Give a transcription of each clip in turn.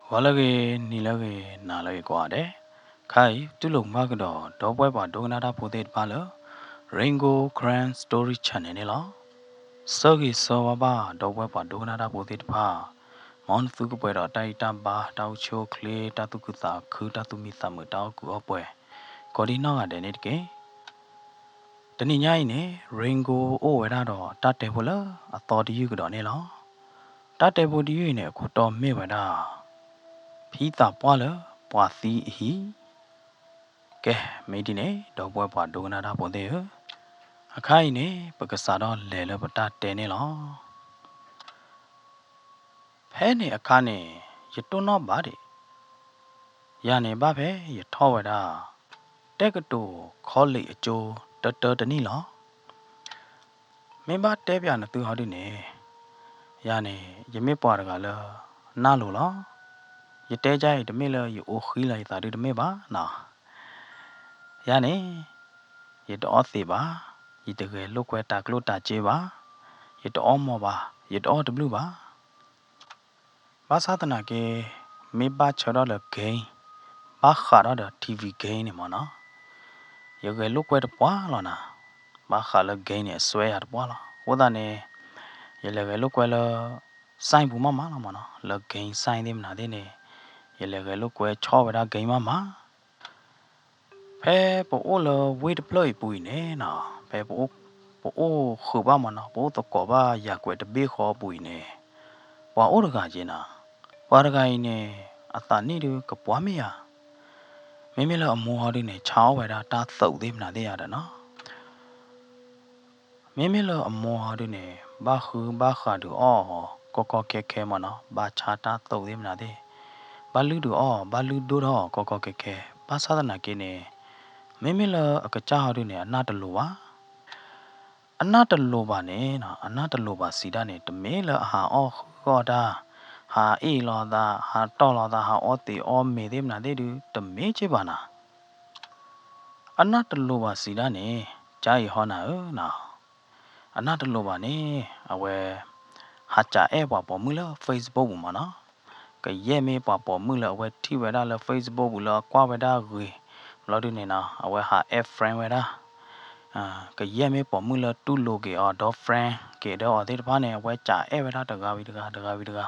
ဂီၤလၢအဂ့ၤ, နံၤလၢအဂ့ၤ, နၤလၢအဂ့ၤကိးဂၤဒဲး, ခဲအံၤ တူၢ်လိာ်မုာ်ဘၣ်ကဒီး ဒီပုၢ်ဝဲၢ်ပှၤဒိကနၣ်တၢ်ဖိသ့ၣ်တဖၣ်လၢ Rain Gold Karen Story Channel န့ၣ်လီၤ. ဆၢဂ့ၤဆၢဝါဘၣ် ဒီပုၢ်ဝဲၢ်ပှၤဒိကနၣ်တၢ်ဖိသ့ၣ်တဖၣ်, မ်နသုကပှဲၤဒီးတၢ်အံၣ်တၢ်ဘါ, တၢ်အိၣ်ဆူၣ်အိၣ်ချ့, တၢ်သူၣ်ခုသးခု, တၢ်သူၣ်မံသးမုာ်, တၢ်အီၣ်ကူးအီၣ်ပှဲၤ, ကိးဒံနီၢ်ဂၤဒဲးန့ၣ်တက့ၢ်. တနံၤညါအံၤန့ၣ် Rain Gold အိၣ်ဝဲဒၣ်ဒီးတၢ်တဲဖိလၢအသီတယုၢ်ကဒီးန့ၣ်လီၤ. တၢ်တဲဖိတယုၢ်အံၤန့ၣ် အခိၣ်တီမ့ၢ်ဝဲဒၣ် ဖံသးပှၢ်လၢပှၤသံအဟံၣ်. ကဲ, မ့ၢ်ဒ်န့ၣ် ဒီပုၢ်ဝဲၢ်ပှၤဒိကနၣ်တၢ်ဖိသ့ၣ်ဧၢ, အခါအံၤန့ၣ် ပကစးထီၣ်လဲၤလၢပတၢ်တဲန့ၣ်လီၤ. ဖဲန့ၣ်အခါန့ၣ် ယတိၢ်နီၣ်ဘၣ်ဒံး, ယၤန့ၣ်ဘၣ်ဖဲယထီၣ်ဝဲဒၣ် တက္ကသိုလ် college အကၠိ တၢတၢတနံၣ်လီၤ. မ့ၢ်ဘၣ်တဲပၠးနသုဟီဒုန့ၣ်, ယၤန့ၣ် ယမ့ၢ်ပှၤတဂၤလၢ နၢ်လိၤလီၤ. ယတဲဒ်အံၤ တမ့ၢ်လၢယအိၣ်ဃံလီၤယသးဒုတမ့ၢ်ဘၣ်နီၤ. ယၤန့ၣ် ယတအီၣ်သံးဘၣ်, ယတဂဲၤလိာ်ကွဲတၤကျိၣ်တၤစ့ဘၣ်, ယတအီၣ်မီၤဘၣ်, ယတအီၣ်တဘျုးဘၣ်. ဘၣ်ဆၣ်သနာ်က့ မ့ၢ်ဘၣ်ဆၢထီၣ်ဒီး game, ဘၣ်ဃးထီၣ်ဒီး TV game န့ၣ်မ့ၢ်နီၤ, ယဂဲၤလိာ်ကွဲတပှၢ်လီၤနၤ. ဘၣ်ဃးလၢ game န့ၣ် အစွဲယၤတပှၢ်လီၤ. အဃိသတးန့ၣ် ယလဲၤဂဲၤလိာ်ကွဲလၢ site ပူၤမးမးလီၤမ့ၢ်နီၤ, လၢ game site သ့ၣ်မနုၤသ့ၣ်န့ၣ် ယလဲၤဂဲၤလိာ်ကွဲဆီၣ်ဝဲဒၣ် game မးမး. ဖဲပအိၣ်လၢဝ့ၢ်တဖျၢၣ်အံၤပူၤအံၤန့ၣ်နီၤ, ဖဲပအိၣ်ဃုာ်ဘၣ်မ့ၢ်နီၤ, ပအိၣ်သကိးဘၣ်ယၤကွဲးတဘ့ၣ်ဃီပူၤအံၤန့ၣ်, ပှၤအိၣ်တဂၤက့ၤနီၤ. ပှၤတဂၤအံၤန့ၣ် အသးနံၣ်ဒုးကပှၢ်မ့ၢ်ယၤ, မ့မ့ၢ်လၢအမိၢ်ဟီဒုန့ၣ် ဆါအီၣ်ဝဲဒၣ်တၢ်သိးသ့ၣ်မနုၤသ့ၣ်ယၤဒီးနီၤ. မ့မ့ၢ်လၢအမိၢ်ဟီဒုန့ၣ် ဘၣ်ဃုဘၣ်ဃးဒုးအီၣ်အီၤ ကီကီခဲခဲမ့ၢ်နီၤ, ဘၣ်ဆါတၢ်သိးသ့ၣ်မနုၤသ့ၣ်, ဘၣ်လုၢ်ဒုးအီၣ်အီၤ, ဘၣ်လုၢ်ဒိၣ်ထီၣ်အီၤ ကီကီခဲခဲ. ဘၣ်ဆၣ်သနာ်က့န့ၣ် မ့မ့ၢ်လၢအကစၢ်ဟီဒုန့ၣ် အနၢ်တလိၤဘၣ်. အနၢ်တလိၤဘၣ်န့ၣ်, အနၢ်တလိၤဘၣ်စံးဒၣ်န့ၣ် တမ့ၢ်လၢအဟးအီၣ်ဃုအီၣ်တၢ်, ဟးအ့ၣ်လိာ်သး, ဟးတီၢ်လိာ်သး, ဟးအီသံးအီမ့ၤသ့ၣ်မနုၤသ့ၣ်ဒုး တမ့ၢ်က့ဘၣ်နီၤ. အနၢ်တလိၤဘၣ်စံးဒၣ်န့ၣ် ကၠါအံၤဟီနၤဧၢနီၤ, အနၢ်တလိၤဘၣ်န့ၣ် အဝဲ ဟးကးအဲၣ်ပှၤပိာ်မုၣ်လၢ Facebook ပူၤမ့ၢ်နီၤ. ကယဲၢ်မ့ၢ်ပှၤပိာ်မုၣ်လၢအဝဲထံၣ်ဝဲဒၣ်လၢ Facebook ပူၤလၢအကွၢ်ဝဲဒၣ်ဂ့ၤ ဘျီဒုန့ၣ်နီၤ, အဝဲဟး add friend ဝဲဒၣ်. ကယဲၢ်မ့ၢ်ပိာ်မုၣ်လၢတူၢ်လိာ်က့ၤအီၤဒီး friend က့ၤဒီးအီၤသ့ၣ်တဖၣ်န့ၣ် အဝဲကးအဲၣ်ဝဲဒၣ်တဂၤဝံၤတဂၤ တဂၤဝံၤတဂၤ,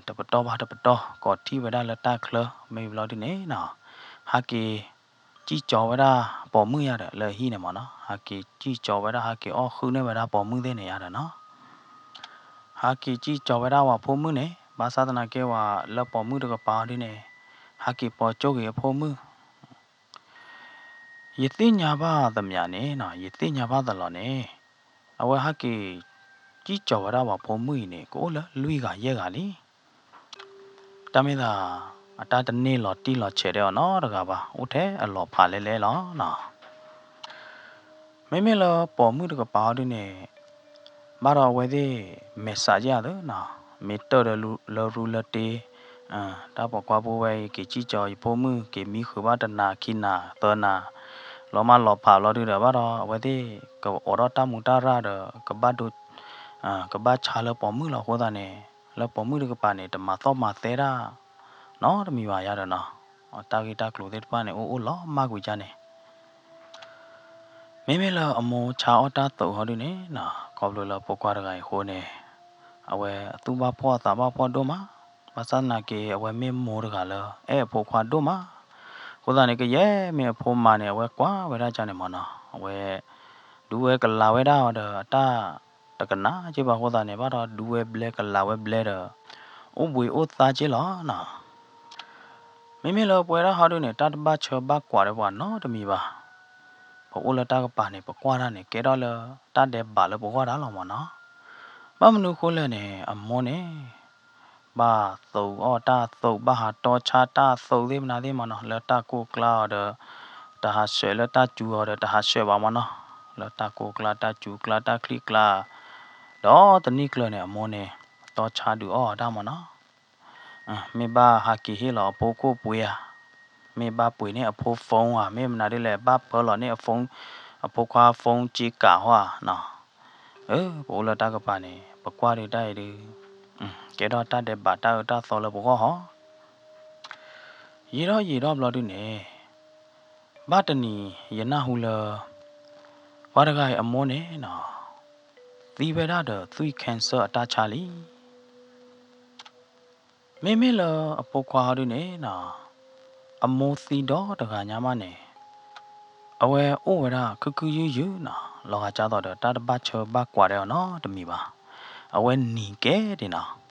တပတီၢ်ဘၣ်တပတီၢ် ကိးထံၣ်ဝဲဒၣ်လၢတၢ်ချၢ မ့ၢ်ဘျီဒုန့ၣ်နီၤ, ဟးက့ၤ စံၣ်ကၠီဝဲဒၣ်ပိာ်မုၣ်ယၤဒီး လၢအဟံၣ်န့ၣ်မ့ၢ်နီၤ, ဟးက့ၤစံၣ်ကၠီဝဲဒၣ် ဟးက့ၤအီၣ်ဃုန့ၢ်ဝဲဒၣ်ပိာ်မုၣ်သ့ၣ်န့ၣ်ယၤဒီးနီၤ, ဟးက့ၤစံၣ်ကၠီဝဲဒၣ်ပှၤဖိမုၣ်န့ၣ်, ဘၣ်ဆၣ်သနာ်က့ဝဲလၢပိာ်မုၣ်တကပၤဒုန့ၣ်, ဟးက့ၤပိာ်ကၠိက့ၤအဖိမုၣ် ယသ့ၣ်ညါဘၣ်သမျးန့ၣ်နီၤ, ယသ့ၣ်ညါဘၣ်သလီၤန့ၣ်, အဝဲဟးက့ၤ စံၣ်ကၠီဝဲဒၣ်ပှၤဖိမုၣ်အံၤန့ၣ် ကအိၣ်လၢလွံၢ်ဂၤယဲၢ်ဂၤလံ. တၢ်မ့ၢ်သး အတၢ်တန့ၢ်လီၤတံၢ်လီၤဆဲးဒီးအီၤနီတဂၤဘၣ်, အိၣ်ထဲအလီၤဖးလဲၣ်လဲၣ်လီၤနီၤ. မ့မ့ၢ်လၢပိာ်မုၣ်တကပၤအီၤဒုန့ၣ်, ဘၣ်ဒီးအဝဲသ့ၣ် မဲာ်ဆှးယဲၢ်သုနီၤ, မ့ၢ်တၢၢ်ဒီးလၢရူလၢတ့, တၢ်ပိာ်ခွါဖိဝဲအံၤ က့ၤစံၣ်ကၠီယဖိမုၣ် က့ၤမံဃုာ်ဘၣ်တနၤခံနၤသၢနၤ, လီၤမၢ်လီၤဖးလီၤဒုဒီး ဘၣ်ဒီးအဝဲသ့ၣ်ကအိးထီၣ်တၢ်မူတၢ်ရၢ်ဒီး ကဘၣ်ဒိ, ကဘၣ်ဆါလၢပိာ်မုၣ်လီၤ. အဃိသတးန့ၣ် လၢပိာ်မုၣ်တကပၤန့ၣ် တမၤသီၣ်မၤသဲတၢ် နီတမံၤဘၣ်ယၤဒီးနီၤ, တၢ်ဂ့ၢ်တၢ်ကျိၤသ့ၣ်တဖၣ်န့ၣ် အိၣ်အိၣ်လီၤမၢ်ကွံာ်ယါန့ၣ် မ့မ့ၢ်လၢအမိၢ်ဆါအီၣ်တၢ်သုးဟီဒုန့ၣ်နီၤ, ခီဖျိလၢဖိခွါတဂၤအံၤအဃိန့ၣ်, အဝဲအသူၣ်ဘၣ်ဖှီၣ်အသးဘၣ်ဖှီၣ်ဒိၣ်မး, ဘၣ်ဆၣ်သနာ်က့ အဝဲမ့ၢ်မိၢ်တဂၤလၢ အဲၣ်အဖိခွါဒိၣ်မး, အဃိသတးန့ၣ် ကယဲၢ်မ့ၢ်အဖိမၤန့ၣ် အဝဲကွၢ်ဝဲဒၣ်ကန့ၣ်မ့ၢ်နီၤ, အဝဲ ဒူဝဲကလၤဝဲဒၣ်အီၤဒီးအတၢ် တကနၣ်က့ဘၣ်အဃိသတးန့ၣ် ဘၣ်ဒီးဒူဝဲဘျဲကလၤဝဲဘျဲဒီး အိၣ်ဘှံးအိၣ်သါက့လီၤနီၤ. မ့မ့ၢ်လၢပဝဲဒၣ်ဟီဒုန့ၣ် တၢ်တဘၣ်ဆၢဘၣ်ကွၢ်ဒီးပှၤနီတမံၤဘၣ်. ပအိၣ်လၢတၢ်ကပၤန့ၣ် ပကွၢ်တၢ်န့ၣ် ကဲထီၣ်လၢတၢ်ဒဲးဘးလၢပဂီၢ်တၢ်လီၤမ့ၢ်နီၤ. ဘၣ်မနုၤအဃိလဲၣ်န့ၣ် အမိၢ်န့ၣ် ဘၣ်သုးအီၣ်တၢ်သုး ဘၣ်ဟးတီဆါတၢ်သုးသ့ၣ်မနုၤသ့ၣ်မ့ၢ်နီၤ, လၢတၢ်ကိၢ်ကျါအီၤဒီး တဟးဆှဲး လၢတၢ်စူၤအီၤဒီး တဟးဆှဲးဘၣ်မ့ၢ်နီၤ, လၢတၢ်ကိၢ်ကျါ တၢ်စူၤကျါ တၢ်ချံကျါ ဒီးတနံၣ်ကျၢၤန့ၣ် အမိၢ်န့ၣ် တီဆါဒုးအီၣ်အီၤတၢ်မ့ၢ်နီၤ. မ့ၢ်ဘၣ်ဟးက့ၤဟ့ၣ်လီၤအဖိခိၣ်ပှ့ၤဧါ, မ့ၢ်ဘၣ်ပှ့ၤန့ၢ်အဖိ phone ဧါ, မ့ၢ်မနုၤဒ်လဲၣ် ဘၣ်ပၢလီၤန့ၢ်အ phone, အဖိခွါ phone စ့ကးဟီဧါနီၤ. ပအိၣ်လၢတၢ်ကပၤန့ၣ် ပကွၢ်ဒုးတၢ်အံၤဒုး ကဲထီၣ်တၢ်ဒဲးဘးတၢ်အၢတၢ်သီလၢပဂီၢ်ဟီ. ယံာ်ထီၣ်ယံာ်ထီၣ်ဘျီဒုန့ၣ်, ဘၣ်တနံၤယနၢ်ဟူလၢ ပှၤတဂၤအံၤအမိၢ်န့ၣ်နီၤ, သံဝဲဒၣ်ဒီးသွံၣ် cancer အတၢ်ဆါလံ. မ့မ့ၢ်လၢအဖိခွါဟီဒုန့ၣ်နီၤ, အမိၢ်သံဒီတဂၤညါမးန့ၣ်, အဝဲအိၣ်ဝဲဒၣ်ခုခုယုၢ်ယုၢ်နီၤ, လီၤဂာ်ကၢ်သိးဒီးတၢ်တဘၣ်ဆၢဘၣ်ကွၢ်ဒဲးအီၤနီတမံၤဘၣ်. အဝဲနံၤကဲဒၣ်နီၤ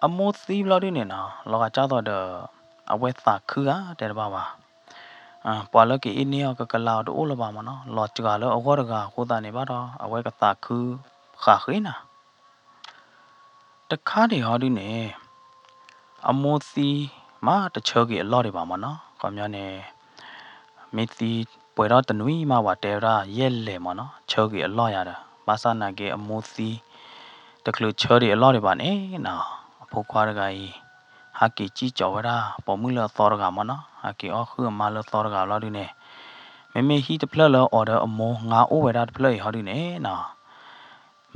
အမိၢ်သံဘျီဒုန့ၣ်နီၤ, လီၤဂာ်ကၢ်သိးဒီး အဝဲသးခုဧါတဲတဘၣ်ဘၣ်. ပှၤလၢကအ့န့ၢ်အီၤကကလၤအီၤတအိၣ်လၢၤဘၣ်မ့ၢ်နီၤ, လီၤစှၤလၢအဂီၢ်တဂၤအဃိသတးန့ၣ်ဘၣ်ဒီး အဝဲကသးခုဃာ်ဃ့နီၤ. တခါဒံးဟီဒုန့ၣ်, အမိၢ်သံမးတဆၢက့ၤအလီၢ်ဒံးဘၣ်မ့ၢ်နီၤ, ခီပညီန့ၣ် မ့ၢ်သံပှဲၤထီၣ်တနွံမး ပှၤတဲဝဲဒၣ်ယဲၢ်လဲၤမ့ၢ်နီၤ, ဆၢက့ၤအလီၢ်ယၤဒီး ဘၣ်ဆၣ်သနာ်က့အမိၢ်သံ တချုးဆၢဒံးအလီၢ်ဒံးဘၣ်န့ၣ်နီၤ, အဖိခွါတဂၤအံၤ ဟးက့ၤစံၣ်ကၠီၤဝဲဒၣ်ပိာ်မုၣ်လၢအသီတဂၤမ့ၢ်နီၤ, ဟးက့ၤအီၣ်ဃုာ်အမါလၢသီတဂၤဘျီဒုန့ၣ်, မ့မ့ၢ်ဟံၣ်တဖျၢၣ်လၢအအိၣ်ဒီးအမိၢ်ငါအိၣ်ဝဲဒၣ်တဖျၢၣ်အံၤဟီဒုန့ၣ်နီၤ,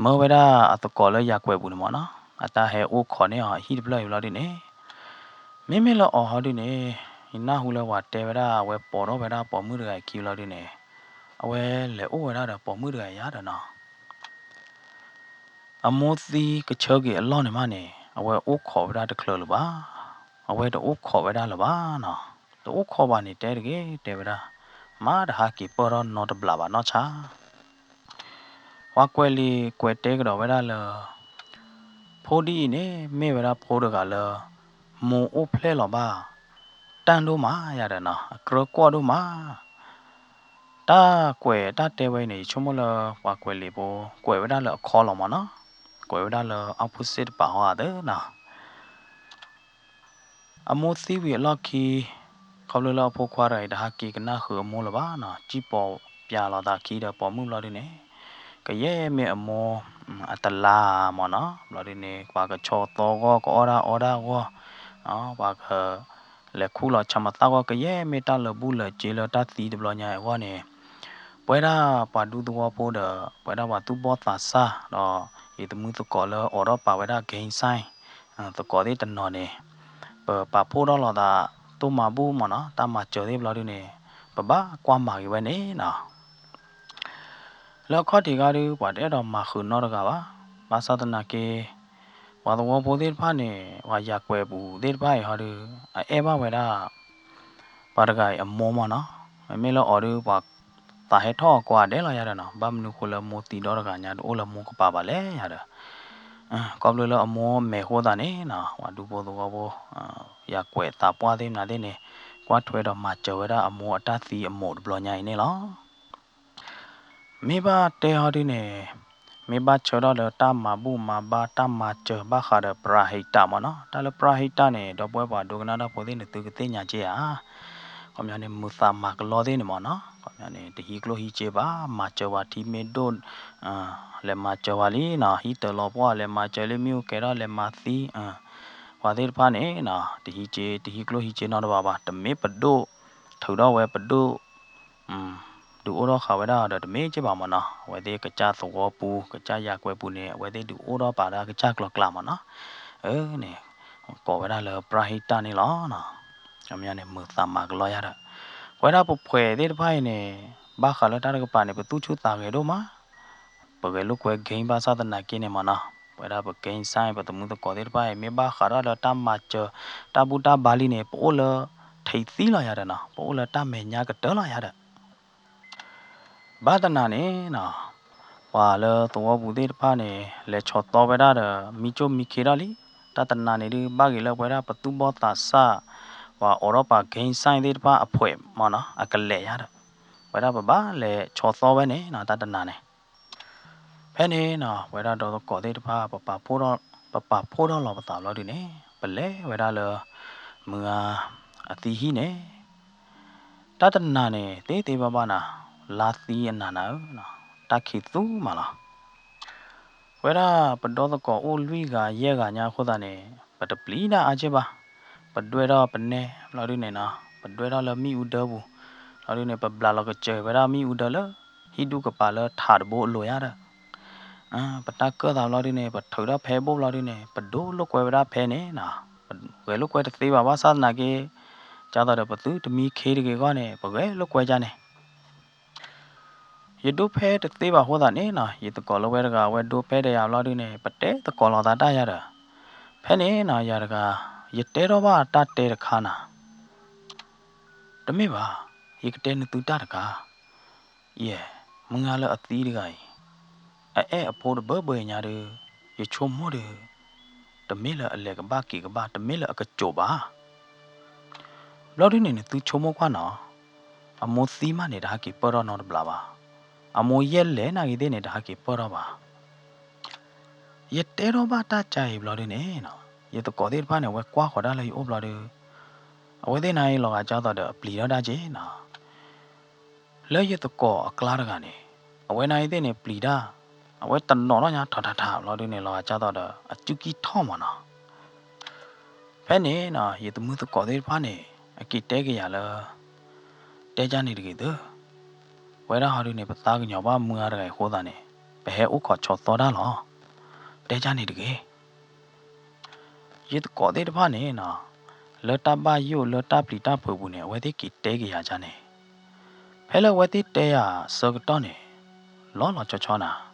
မၢဝဲဒၣ်အသကိးလၢယၤကွဲးပူၤန့ၣ်မ့ၢ်နီၤ, အတၢ်ဟဲအိၣ်ခိးန့ၢ်အီၤအဟံၣ်တဖျၢၣ်အံၤဘျီဒုန့ၣ်, မ့မ့ၢ်လၢအီၤဟီဒုန့ၣ်, ယနၢ်ဟူလၢပှၤတဲဝဲဒၣ်အဝဲပိာ်ထီၣ်ဝဲဒၣ်ပိာ်မုၣ်တဂၤအခံဘျီဒုန့ၣ်, အဝဲလဲၤအိၣ်ဝဲဒၣ်ဒီးပိာ်မုၣ်တဂၤအံၤယၤဒီးနီၤ အမိၢ်သံကဆၢက့ၤအလီၢ်န့ၣ်မးန့ၣ် အဝဲအိၣ်ခိးဝဲဒၣ်တချုးလၢၤဘၣ်. အဝဲတအိၣ်ခိးဝဲဒၣ်လၢၤဘၣ်နီၤ, တအိၣ်ခိးဘၣ်န့ၣ်တဲတဂ့ၤတဲဝဲဒၣ်, မါတဟးက့ၤပၢၢ်ထီၣ်နီတဘျီဘၣ်နီၢ်ဆါ ပှၤကွဲးလံာ်ကွဲးတဲကဒီးဝဲဒၣ်လၢ ဖိဒ်အံၤန့ၣ် မ့ၢ်ဝဲဒၣ်ဖိတဂၤလၢ မိၢ်အိၣ်ဖျဲၣ်လီၤဘၣ် တၢ်ဒိၣ်မးယၤဒီးနီၤ အကြၢးကွီၢ်ဒိၣ်မး တၢ်ကွဲးတၢ်တဲဝဲအံၤန့ၣ် ယဆိကမိၣ်လၢပှၤကွဲးလံာ်ဖိ ကွဲးဝဲဒၣ်လၢအခီလီၤမ့ၢ်နီၤ, ကွဲးဝဲဒၣ်လၢ opposite တပာ်ဟီဧါသ့နီၤ အမိၢ်သံဝံၤအလီၢ်ခံ ခီဖျိလၢအဖိခွါတဂၤအံၤ တဟးက့ၤကနၣ်ဃုာ်အမိၢ်လၢၤဘၣ်နီၤ, စံၣ်ပိာ်ပၠးလိာ်သးခံဒီးပိာ်မုၣ်ဘျီဒုန့ၣ်, ကယဲၢ်မ့ၢ်အမိၢ် အတလါမ့ၢ်နီၤ, ဘျီဒုန့ၣ် ပှၤကဆီသီဂီၢ် ကအီၣ်ဒၣ်အီဒၣ်ဂီၢ်, ပှၤက လဲၤခူၣ်လီၤဆၣ်မသၣ်ဂီၢ် ကယဲၢ်မ့ၢ်တၢ်လၢာ်ဘူၣ်လၢာ်စ့လၢတၢ်သံတဘျီညါအံၤအဂီၢ်န့ၣ်, ပဝဲဒၣ်ပှၤဒူသဝီဖိဒီး ပဝဲဒၣ်ပှၤသူၣ်ဘီၣ်သးစၢ်ဒီး ယသမုၢ်သကိးလၢအိးထီၣ်ပာ်ဝဲဒၣ် gang sign သကိးသ့ၣ်တနီၤန့ၣ်, ပပာ်ဖှိၣ်ထီၣ်လိာ်သး တိၢ်မၤဘူၣ်မ့ၢ်နီၤ တၢ်မၤစၢၤသ့ၣ်ဘျီဒုန့ၣ်, ပဘၣ်ကွၢ်မၤက့ၤဝဲန့ၣ်နီၤ လၢအခီၣ်ထံးခါဒု ပှၤတအဲၣ်ဒိးမၤဃုာ်နီတဂၤဘၣ်. ဘၣ်ဆၣ်သနာ်က့ ပှၤသဝီဖိသ့ၣ်တဖၣ်န့ၣ် ပှၤယၤကွဲးပူၤသ့ၣ်တဖၣ်အံၤဟီဒု အအဲၣ်ဘၣ်ဝဲဒၣ် ပှၤတဂၤအံၤအမိၢ်မ့ၢ်နီၤ. မ့မ့ၢ်လၢအီၤဒု ပှၤသးဟဲထီၣ်အီၤကိးဂၤဒဲးလီၤယၤဒီးနီၤ. ဘၣ်မနုၤဃိလၢမိၢ်သံဒီတဂၤညါ တအိၣ်လၢမိၢ်ကပၤဘၣ်လဲၣ်ယၤဒီး ခီဖျိလၢအမိၢ်မဲာ်အဃိသတးန့ၣ်နီၤ ပှၤဒူဖိသဝီဖိ ယၤကွဲးသးပှၢ်သ့ၣ်မနုၤသ့ၣ်န့ၣ် ကွၢ်ထွဲဒီးမၤစၢၤဝဲဒၣ်အမိၢ်အတၢ်သံအမိၢ်တဘျီညါအံၤန့ၣ်လီၤ. မ့ၢ်ဘၣ်တဲဟီဒုန့ၣ် မ့ၢ်ဘၣ်ဆၢထၣ်လၢတၢ်မၤဘူၣ်မၤဘါ တၢ်မၤစၢၤဘၣ်ဃးဒီး ပရၤဟံးတၢ်မ့ၢ်နီၤ. တၢ်လၢပရၤဟံးတၢ်န့ၣ် ဒီပုၢ်ဝဲၢ်ပှၤဒိကနၣ်တၢ်ဖိသ့ၣ်န့ၣ် သုကသ့ၣ်ညါက့ၤဧါ. ခီပညီန့ၣ် မုာ်သးမၤကလီသ့ၣ်န့ၣ်မ့ၢ်နီၤ. ခီပညီန့ၣ် တဟံးကျိၣ်ဟံးစ့ဘၣ် မၤစၢၤပှၤထံမ့ၢ်ဒိၣ် လဲၤမၤစၢၤပှၤလံနီၤ. ဟံးတၢၤလီၤပှီၢ် လဲၤမၤစၢၤလံ မ့ၣ်အူကဲထီၣ် လဲၤမၤသံ ပှၤသ့ၣ်တဖၣ်န့ၣ်နီၤ တဟံးစ့ တဟံးကျိၣ်ဟံးစ့နီတဘျီဘၣ်. တမ့ၢ်ပဒိၣ် ထုးထီၣ်ဝဲပဒိၣ် ဒုးအိၣ်ထီၣ်ဃာ်ဝဲဒၣ်ဒီးတမ့ၢ်က့ဘၣ်မ့ၢ်နီၤ. အဝဲသ့ၣ်ကစၢ်သဝီပူၤ ကစၢ်ယၤကွဲးပူၤန့ၣ် အဝဲသ့ၣ်ဒုးအိၣ်ထီၣ်ပာ်ဒၣ်ကစၢ်ကျီၤကျါမ့ၢ်နီၤ. အန့ၣ် ကိးဝဲဒၣ်လၢပရၤဟံးတၢ်န့ၣ်လီၤ. ခီပညီန့ၣ် မုာ်သးမၤကလီယၤဒီး ပဝဲဒၣ်ပဖှဲးသ့ၣ်တဖၣ်အံၤန့ၣ် ဘၣ်ဃးလၢတၢ်တကပၤန့ၣ် ပသူၣ်ဆူၣ်သးဂဲၤဒိၣ်မး ပဂဲၤလိာ်ကွဲ gang ဘၣ်ဆၣ်သနာ်က့န့ၣ်မ့ၢ်နီၤ ပဝဲဒၣ်ပ gang sign ပသမုၢ်သကိးသ့ၣ်တဖၣ်အံၤ မ့ၢ်ဘၣ်ဃးထီၣ်လၢတၢ်မၤစၢၤ တၢ်ဘူၣ်တၢ်ဘါလံန့ၣ် ပအိၣ်လၢ ထံးသံလီၤယၤဒီးနီၤ ပအိၣ်လၢတၢ်မဲာ်ညါကတၢၢ်လီၤယၤဒီး ဘၣ်တနၤန့ၣ်နီၤ ပှၤလၢသဝီပူၤသ့ၣ်တဖၣ်န့ၣ် လဲၤဆီၣ်သီဝဲဒၣ်ဒီး မံကၠိၣ်မံခ့ထီၣ်လံ. တၢ်တနၤန့ၣ်ဒုး ဘၣ်ဂ့ၤလၢပဝဲဒၣ်ပသူၣ်ဘီၣ်သးစၢ် ပှၤအိးထီၣ်ပာ် gang sign သ့ၣ်တဖၣ်အဖှဲးမ့ၢ်နီၤ အကလဲာ်ယၤဒီး ပဝဲဒၣ်ပဘၣ်လဲၤဆီၣ်သီဝဲန့ၣ်နီၤ တၢ်တနၤန့ၣ် ဖဲန့ၣ်နီၤ ပဝဲဒၣ်ဒီသကိးသ့ၣ်တဖၣ် ပပာ်ဖှိၣ်ထီၣ်လီၤပသးဘျီဒုန့ၣ် ပလဲၤဝဲဒၣ်လၢ မုၢ်ဂၤအသံဟံၣ်န့ၣ် တၢ်တနၤန့ၣ် သ့သ့ဘၣ်ဘၣ်နၤ လါသံအနၤနၤဧၢ, တၢ်ခံးသူမးလီၤ. ပဝဲဒၣ်ပဒီသကိးအိၣ်လွံၢ်ဂၤယဲၢ်ဂၤညါအဃိသတးန့ၣ် ပတပျံၤဒၣ်အါက့ၢ်ဘၣ်. ပဒွဲၣ်ထီၣ်ပနဲဘျီဒုန့ၣ်နီၤ ပဒွဲၣ်ထီၣ်လၢမ့ၣ်အူဒၢပူၤ ဘျီဒုန့ၣ် ပဘျးလီၤကစၢၤဝဲဒၣ်မ့ၣ်အူဒၢလၢ ဟံၣ်ဒူၣ်ကပၤလၢထးတဘိအလိၤယၤဒီး ပတၢ်ကၢၣ်သးဘျီဒုန့ၣ် ပထုးထီၣ်ဖဲဘိၣ်ဘျီဒုန့ၣ် ပဒိလိာ်ကွဲဝဲဒၣ်ဖဲန့ၣ်နီၤ ဂဲၤလိာ်ကွဲတသ့ဘၣ် ဘၣ်ဆၣ်သနာ်က့ ဒ်သိးဒီးပသုတမံခ့တဂ့ၤအဂီၢ်န့ၣ် ပဂဲၤလိာ်ကွဲဒ်န့ၣ် ယဒိးဖဲတသ့ဘၣ်အဃိသတးန့ၣ်နီၤ ယသကိးလၢဝဲတဂၤ အဝဲဒိးဖဲဒီးယၤဘျီဒုန့ၣ် ပတဲသကိးလီၤသးတၢ်ယၤဒီး ဖဲန့ၣ်နီၤ ယၤတဂၤ ယတဲထီၣ်ဘၣ်တၢ်တဲတခါနီၤ တမ့ၢ်ဘၣ်, ယကတဲနသုတၢ်တခါ, ယဲ, မုၢ်ဂၤလၢအသံတဂၤအံၤ, အအဲၣ်အဖိတဘၢဘၢညါဒီး, ယဆိကမိၣ်ဒီး, တမ့ၢ်လၢအလဲၤကဘၣ်က့ၤကဘၣ်, တမ့ၢ်လၢအကစိာ်ဘၣ်. ဘျီဒုန့ၣ် နသုဆိကမိၣ်ကွၢ်နီၤ, အမိၢ်သံမးန့ၣ် တဟးက့ၤပၢၢ်ထီၣ်နီတဘျီဘၣ်. အမိၢ်ယဲၢ်လဲၤနာ်ဂ့ၤသ့ၣ်န့ၣ် တဟးက့ၤပၢၢ်ထီၣ်ဘၣ်. ယတဲထီၣ်ဘၣ်တၢ်ကါအံၤဘျီဒုန့ၣ်, ယသကိးသ့ၣ်တဖၣ်န့ၣ် အဝဲကွၢ်ဃီၤဒၣ်လၢယအိၣ်ဘျီဒု, အဝဲသ့ၣ်နၤအံၤလီၤဂာ်ဒ်သိးဒီးအပျံၤထီၣ်ဒၣ်က့နီၤ. လၢယသကိးအကျါတဂၤန့ၣ်, အဝဲနၤအံၤသ့ၣ်န့ၣ်ပျံၤတၢ်, အဝဲတနီၤထီၣ်ညါထးထးထးဘျီဒုန့ၣ် လီၤဂာ်ဒ်သိးဒီးအစုကံၢ်ထီၣ်မးနီၤ. ဖဲန့ၣ်နီၤ ယသမုသကိးသ့ၣ်တဖၣ်န့ၣ် အက့ၤတဲက့ၤယၤလၢ တဲကၢ်န့ၣ်တဂ့ၤသု, ပဝဲဒၣ်ဟီဒုန့ၣ် ပသးကညီၤဘၣ်မုၢ်ဂၤတဂၤအံၤအဃိသတးန့ၣ် ပဟဲအိၣ်ခိးဆိးသီတၢ်လီၤ. တဲကၢ်န့ၣ်တဂ့ၤ. ယသကိးသ့ၣ်တဖၣ်န့ၣ်နီၤ, လၢတၢ်ဘၣ်ယိၣ်လၢတၢ်ပျံၤတၢ်ဖုးပူၤန့ၣ် အဝဲသ့ၣ်က့ၤတဲက့ၤယၤဒ်န့ၣ်, ဖဲလၢအဝဲသ့ၣ်တဲယၤအဆၢကတီၢ်န့ၣ်, လီၤလီၤဆီဆီနၤ,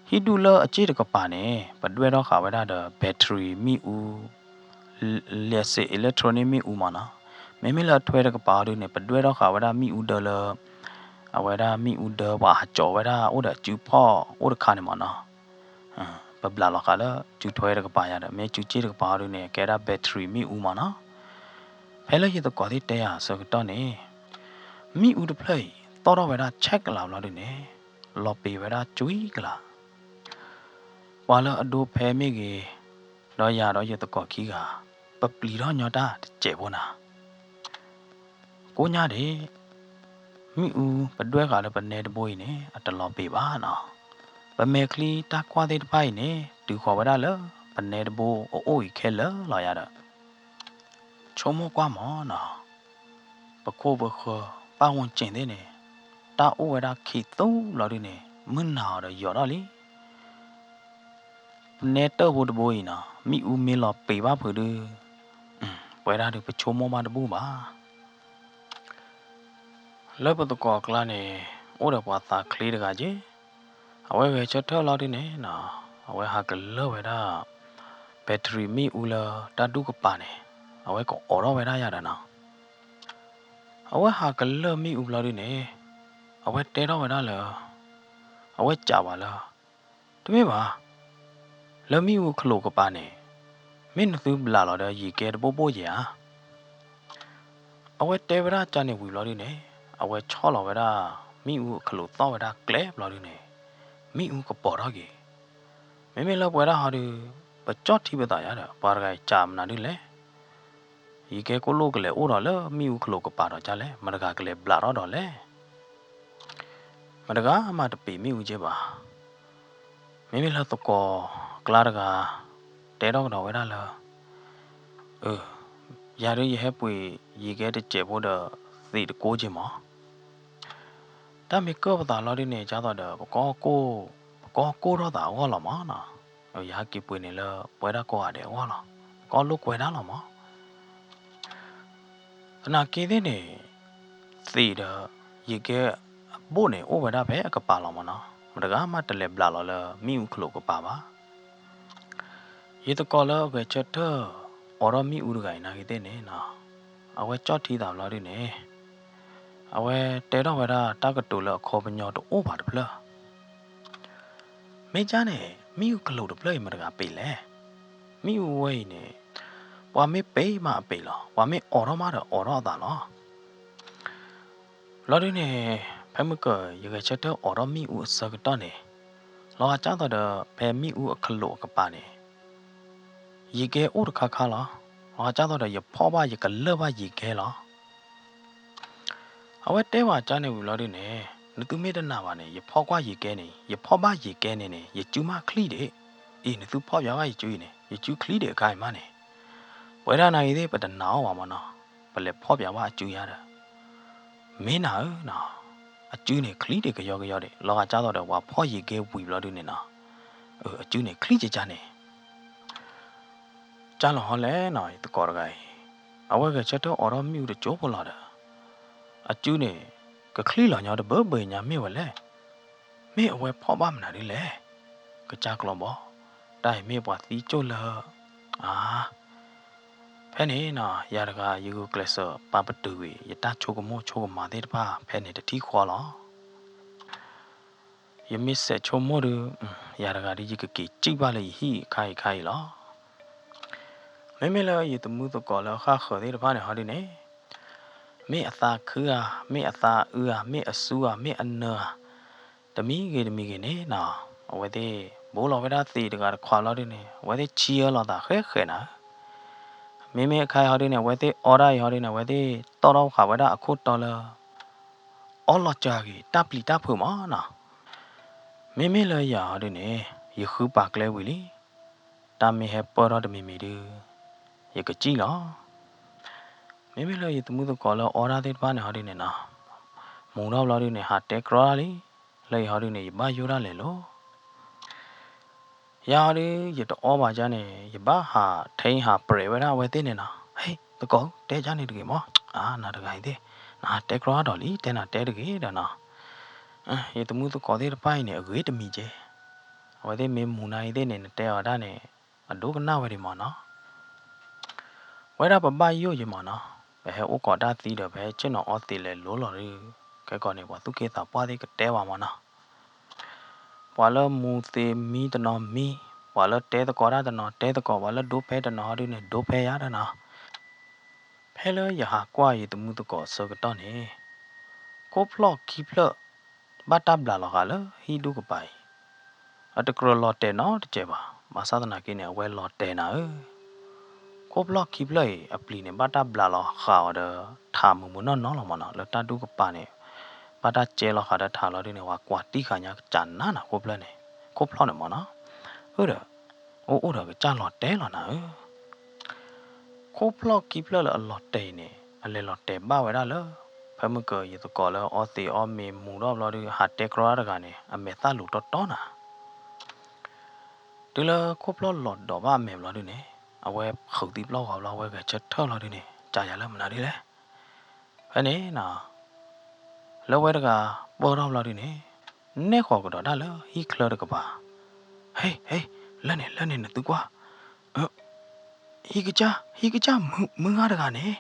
ဟံၣ်ဒူၣ်လၢအစ့ၣ်တကပၤန့ၣ် ပဒွဲၣ်ထီၣ်ဃာ်ဝဲဒၣ်ဒီး battery မ့ၣ်အူ လၢစ့ electronic မ့ၣ်အူမးနီၤ. မ့မ့ၢ်လၢအထွဲတကပၤအီၤဒုန့ၣ် ပဒွဲၣ်ထီၣ်ဃာ်ဝဲဒၣ်မ့ၣ်အူဒၢလၢ အဝဲဒၣ်မ့ၣ်အူဒၢပှၤဟးကၠီၤဝဲဒၣ်အိၣ်ဒီးအစုဖီၣ်အိၣ်တခါန့ၣ်မးနီၤ. ပဘျးလီၤဃာ်လၢစုထွဲတကပၤယၤဒီး မ့ၢ်စုစ့ၣ်တကပၤအီၤဒုန့ၣ် ကဲဒၣ် battery မ့ၣ်အူမးနီၤ. ဖဲလၢယသကိးသ့ၣ်တဲယၤအဆၢကတီၢ်န့ၣ်, မ့ၣ်အူတဖျၢၣ်အံၤ သီၣ်ထီၣ်ဝဲဒၣ်ဆဲးကလးဘျီဒုန့ၣ်, လီၤပံာ်ဝဲဒၣ်ကွံကလး ပှၤလၢအဒိဖဲမ့ၢ်ဂ့ၤ, ဒီးယၤဒီးယသကိးခံဂၤ, ပပျံၤထီၣ်ညီတၢ်တစဲးဖိနၤ. ကိးညါဒၣ်, မ့ၣ်အူပဒွဲၣ်ဃာ်လၢပနဲတဘိအံၤန့ၣ် အတလီၤပံာ်ဘၣ်နီၤ. ပမဲာ်ချံတၢ်ကွၢ်သ့ၣ်တဖၣ်အံၤန့ၣ် တုၤဃီၤဝဲဒၣ်လၢပနဲတဘိအအိၣ်အံၤခဲလၢာ်လီၤယၤဒီး ဆိကမိၣ်ကွၢ်မးနီၤ, ပခိၣ်ပဃၢၤပၣ်ဝူၣ်စ့ၣ်သ့ၣ်န့ၣ်, တၢ်အိၣ်ဝဲဒၣ်ခံးသူဘျီဒုန့ၣ် မုၢ်နၤအီၤဒီးယိာ်ထီၣ်လံ. ပနဲတၢၣ်ဖိတဘိအံၤနီၤ မ့ၣ်အူမ့ၢ်လီၤပံာ်ဘၣ်ဖုးဒု, ပဝဲဒၣ်ဒုးပဆိကမိၣ်ဘၣ်တဘူၣ်ဘၣ်. လၢပသကိးအကျါန့ၣ် အိၣ်ဒီးပှၤသးချ့တဂၤက့, အဝဲဂဲၤဆၢထၢၣ်လီၤဒုန့ၣ်နီၤ, အဝဲဟးကလၢာ်ဝဲဒၣ် battery မ့ၣ်အူလၢတၢ်ဒူၣ်ကပၤန့ၣ်, အဝဲကအိးထီၣ်ဝဲဒၣ်ယၤဒီးနီၤ. အဝဲဟးကလၢာ်မ့ၣ်အူဘျီဒုန့ၣ်, အဝဲတဲထီၣ်ဝဲဒၣ်လၢ, အဝဲစံးဝဲလၢ, တမ့ၢ်ဘၣ်, လၢမ့ၣ်အူခလိာ်ကပၤန့ၣ်, မ့ၢ်နသုဘျးလီၤဒီးယံာ်ကဲတဘိဘိယဲၢ်ဧါ. အဝဲတဲဝဲဒၣ်ကၢ်န့ၣ်ဝံၤဘျီဒုန့ၣ်, အဝဲဆီၣ်လီၤဝဲဒၣ်မ့ၣ်အူအခလိာ်သီၣ်ဝဲဒၣ်ကျဲဘျီဒုန့ၣ်, မ့ၣ်အူကပိာ်ထီၣ်က့ၤ. မ့မ့ၢ်လၢပဝဲဒၣ်ဟီဒုး, ပကၠီၣ်ထံပသးယၤဒီး ပှၤတဂၤအံၤစံးမနုၤဒုလဲၣ်. ယံာ်ကဲကိၣ်လိၣ်ကလဲၤအိၣ်ဒီးလၢမ့ၣ်အူခလိာ်ကပၤဒီးကၢ်လဲၣ်, မတဂၤကလဲၤဘျးထီၣ်ဒီးလဲၣ်. မတဂၤမးတပံာ်မ့ၣ်အူက့ဘၣ်. မ့မ့ၢ်လၢသကိးကျါတဂၤ တဲထီၣ်ကဒီးဝဲဒၣ်လၢ, ယၤဒုးယဟဲပှ့ၤယံာ်ကဲတစဲးဖိဒီးသံးတကိးက့မး. တၢ်မ့ၢ်ကၢၢ်ပသးလီၤဒုန့ၣ် ဒ်သိးဒီး ပကီၢ်ကိၢ်ထီၣ်သးအဂီၢ်လီၤမးနီၤ. ယဟဲက့ၤပှ့ၤန့ၣ်လၢပဝဲဒၣ်ကိးဂၤဒဲးအဂီၢ်လီၤ. ပကီၢ်လိာ်ကွဲဒၣ်လီၤမး. သနာ်က့သ့ၣ်န့ၣ်, သံးဒီးယံာ်ကဲအဘိၣ်န့ၣ် အိၣ်ဝဲဒၣ်ဖဲအကပၤလီၤမးနီၤ. မတဂၤမးတလဲၤဘျးလီၤလၢမ့ၣ်အူခလိာ်ကပၤဘၣ်. ယသကိးလၢအဂဲၤဆၢထၢၣ် အိးထီၣ်မ့ၣ်အူတဂၤအံၤနာ်ဂ့ၤသ့ၣ်န့ၣ်နီၤ, အဝဲကၠီၣ်ထံသးဘျီဒုန့ၣ်, အဝဲတဲထီၣ်ဝဲဒၣ်တၢ်ကတိၤလၢအခီပညီတအိၣ်ဘၣ်တဖျၢၣ်. မ့ၢ်ကၢ်န့ၣ် မ့ၣ်အူခလိာ်တဖျၢၣ်အံၤမတဂၤပံာ်လဲၣ်. မ့ၣ်အူဝဲအံၤန့ၣ်, ပှၤမ့ၢ်ပံာ်မးအပံာ်လီၤ, ပှၤမ့ၢ်အိးထီၣ်မးဒီးအိးထီၣ်အသးလီၤ. ဘျီဒုန့ၣ်, ဖဲမုၢ်ကၢၢ်ယဂဲၤဆၢထၢၣ်အိးထီၣ်မ့ၣ်အူအဆၢကတီၢ်န့ၣ်, လီၤဂာ်ဒ်သိးဒီးဖဲမ့ၣ်အူအခလိာ်အကပၤန့ၣ်, ယံာ်ကဲအိၣ်တခါခါလီၤ. လီၤဂာ်ဒ်သိးဒီးယဖီၣ်ဘၣ်ယကလၢၢ်ဘၣ်ယံာ်ကဲလီၤ. အဝဲတဲဝဲကၢ်န့ၣ်ဝံၤဘျီဒုန့ၣ်, နသုမ့ၢ်တနာ်ဘၣ်န့ၣ် ယဖီၣ်ကွၢ်ယံာ်ကဲန့ၣ်, ယဖီၣ်ဘၣ်ယံာ်ကဲန့ၣ်န့ၣ် ယစုမးချံဒံး. အံၤ နသုဖီၣ်ပၠးဘၣ်ယစုအံၤန့ၣ် ယစုချံဒံးအခါအံၤမးန့ၣ်, ပဝဲဒၣ်နာ်ဂ့ၤသ့ၣ် ပတနာ်အီၤဘၣ်မးနီၤ, ပလဲၤဖီၣ်ပၠးဘၣ်အစုယၤဒီး မ့ၢ်နၤဧၢနီၤ, အစုန့ၣ်ချံဒံးကယီကယီဒံး, လီၤဂာ်ဒ်သိးဒီးပှၤဖီၣ်ယံာ်ကဲဝံၤဘျီဒုန့ၣ်နီၤ, အစုန့ၣ်ချံကကၢ်န့ၣ် ကၢ်လီၤဟီလဲၣ်နီၤ ယသကိးတဂၤအံၤ, အဝဲဂဲၤဆၢထၢၣ်အိးထီၣ်မ့ၣ်အူတကၠိဖိလီၤဒီး, အစုန့ၣ် ကချံၣ်လီၤညီတဘၢဘၢညါမ့ၢ်ဝဲလဲၣ်, မ့ၢ်အဝဲဖီၣ်ဘၣ်မနုၤဒ်လဲၣ်, ကစၢ်ကျီဘီ, တၢ်အံၤမ့ၢ်ပှၤသံကၠိၣ်လၢ, အါ ဖဲန့ၣ်နီၤ ယၤတဂၤယဂုာ်ကျဲးစၢးပာ်ပတုာ်ကွံာ် ယတၢ်ဆိကမိၣ်ဆိကမးသ့ၣ်တဖၣ်ဖဲန့ၣ်တထံၣ်ဃီလီၤ. ယမ့ၢ်စဲးဆိကမိၣ်ဒီး, ယၤတဂၤဒီးယကက့ၤစံၣ်ဘၣ်လၢယဟံၣ်ခါအံၤခါအံၤလီၤ. မ့မ့ၢ်လၢယတမုၢ်သကိးလၢအဃၣ်ဃၢၤသ့ၣ်တဖၣ်န့ၣ်ဟီဒုန့ၣ်, မ့ၢ်အသးခုဧါ, မ့ၢ်အသးအုးဧါ, မ့ၢ်အစူဧါ, မ့ၢ်အနၢၤဧါ, တမံၤဂ့ၤတမံၤဂ့ၤန့ၣ်နီၤ, အဝဲသ့ၣ်ဘိလီၤဝဲဒၣ်သ့ၣ်တဂၤတခွးလီၤဒုန့ၣ် အဝဲသ့ၣ်ဆံအၢလိာ်သးဃဲဃဲနၤဧၢ. မ့မ့ၢ်အခါအံၤဟီဒုန့ၣ် အဝဲသ့ၣ်အီၣ်ဒၣ်အံၤဟီဒုန့ၣ် အဝဲသ့ၣ်တီၣ်ထီၣ်ဃာ်ဝဲဒၣ်အခိၣ်တီလၢ အီၣ်လီၤစှၤက့ၤတၢ်ပျံၤတၢ်ဖုးမးနီၤ. မ့မ့ၢ်လၢယၤဟီဒုန့ၣ် ယဃုပာ်ကျဲဝံၤလံ, တၢ်မ့ၢ်ဟဲပၢၢ်ထီၣ်တမံၤမံၤဒု, ယကစံၣ်လီၤ. မ့မ့ၢ်လၢယတမုၢ်သကိးလၢအီၣ်ဒၣ်သ့ၣ်တဖၣ်န့ၣ်ဟီဒုန့ၣ်နီၤ, မူၤထီၣ်ဘျီဒုန့ၣ် ဟးတဲကြီတၢ်လံ, လၢအံၤဟီဒုန့ၣ် ယဘၣ်ယိၣ်ဒၣ်လဲာ်လီၤ. ယၤဟီဒု ယတအီၣ်ဘၣ်ကၢ်န့ၣ် ယဘၣ်ဟးထဲဟးပြဲးဝဲဒၣ်အဝဲသ့ၣ်န့ၣ်နီၤ, ဟ့ၣ် သကိး တဲကၢ်န့ၣ်တဂ့ၤမး, အါ နၤတဂၤအံၤသ့ၣ် နဟးတဲကြီဒီးလံ တဲနၤတဲတဂ့ၤဒီးနီၤ. ယတမုၢ်သကိးသ့ၣ်တဖၣ်အံၤန့ၣ် အဂ့ၤတမံၤက့, အဝဲသ့ၣ်မ့ၢ်မူၤနၤအံၤသ့ၣ်န့ၣ် နတဲအီၤဒၣ်န့ၣ် အဒိကနၣ်ဝဲဒံးမးနီၤ. ဝဲဒၣ်ပဘၣ်ယိၣ်ယံၤမးနီၤ, ပဟဲအိၣ်ကိးတၢ်သံဒီး ပဟဲဆ့ၣ်နီၤအီသံးလဲၤလိၤလီၤဒု, ခဲကီးန့ၣ် ပှၤသူၣ်က့သးပှၢ်သ့ၣ်ကတဲဘၣ်မးနီၤ. ပှၤလၢမူၤသ့းမံတနီၤမံ, ပှၤလၢတဲသကိးတၢ်တနီၤတဲသကိး, ပှၤလၢဒိဖဲတနီၤဟီဒုန့ၣ် ဒိဖဲယၤဒီးနီၤ. ဖဲလၢယဟးကွၢ်ယတမုၢ်သကိးအဆၢကတီၢ်န့ၣ်, ခိၣ်ဖျီၣ်ခံဖျၢၣ် ဘၣ်တၢ်ဘျးလီၤဃာ်လၢဟံၣ်ဒူၣ်ကပၤအံၤ, အတကြၢးလီၤတဲာ်နီတစဲးဘၣ်. ဘၣ်ဆၣ်သနာ်က့န့ၣ် အဝဲလီၤတဲာ်နၤဧၢ. ခိၣ်ဖျီၣ်ခံဖျၢၣ်အံၤ အပျံၤန့ၣ် ဘၣ်တၢ်ဘျးလီၤဃာ်အီၤဒီး ထးမုာ်မုာ်နီၢ်နီၢ်လီၤမးနီၤ, လၢတၢ်ဒူၣ်ကပၤန့ၣ် ဘၣ်တၢ်ကဲလီၤဃာ်ဒီးထးလီၤဒုန့ၣ် ပှၤကွၢ်တံၢ်ဃာ်ညါကစၢ်နးနၤ ခိၣ်ဖျီၣ်န့ၣ်မးနီၤ, အၢဒီး အိၣ်အိၣ်ဒီးကစၢ်လီၤတဲာ်လီၤနၤဧၢ. ခိၣ်ဖျီၣ်ခံဖျၢၣ်လၢအလီၤတဲာ်အံၤန့ၣ် အလဲၤလီၤတဲာ်ဘၣ်ဝဲဒၣ်လၢ ဖဲမုၢ်ကၢၤယသကိးလၢအီသံးအီမ့ၤမူၤထီၣ်ဘျီဒု ဟးတဲကြီတၢ်တဂၤန့ၣ် အမဲာ်သၣ်လူၤတီတီနၤ. တုၤလၢခိၣ်ဖျီၣ်လီၤဒိးဘၣ်အမဲာ်ဘျီဒုန့ၣ် အဝဲဃုးသံပျီၢ်ဂီၤဘျီ အဝဲဂဲၤဆၢထၢၣ်လီၤဒုန့ၣ် ကၢ်ယၤလၢမနုၤဒ်လဲၣ်. ဖဲန့ၣ်နီၤ လၢဝဲတဂၤပၢၢ်ထီၣ်ဘျီဒုန့ၣ် နဲၣ်ဃီၤကဒီးတၢ်လၢဟံၣ်ချၢတကပၤ, ဟ့ ဟ့ လၢန့ၣ် လၢန့ၣ်နသုကွၢ်, ဟံၣ်ကစၢ် ဟံၣ်ကစၢ်မုၢ်ဂၤတဂၤန့ၣ်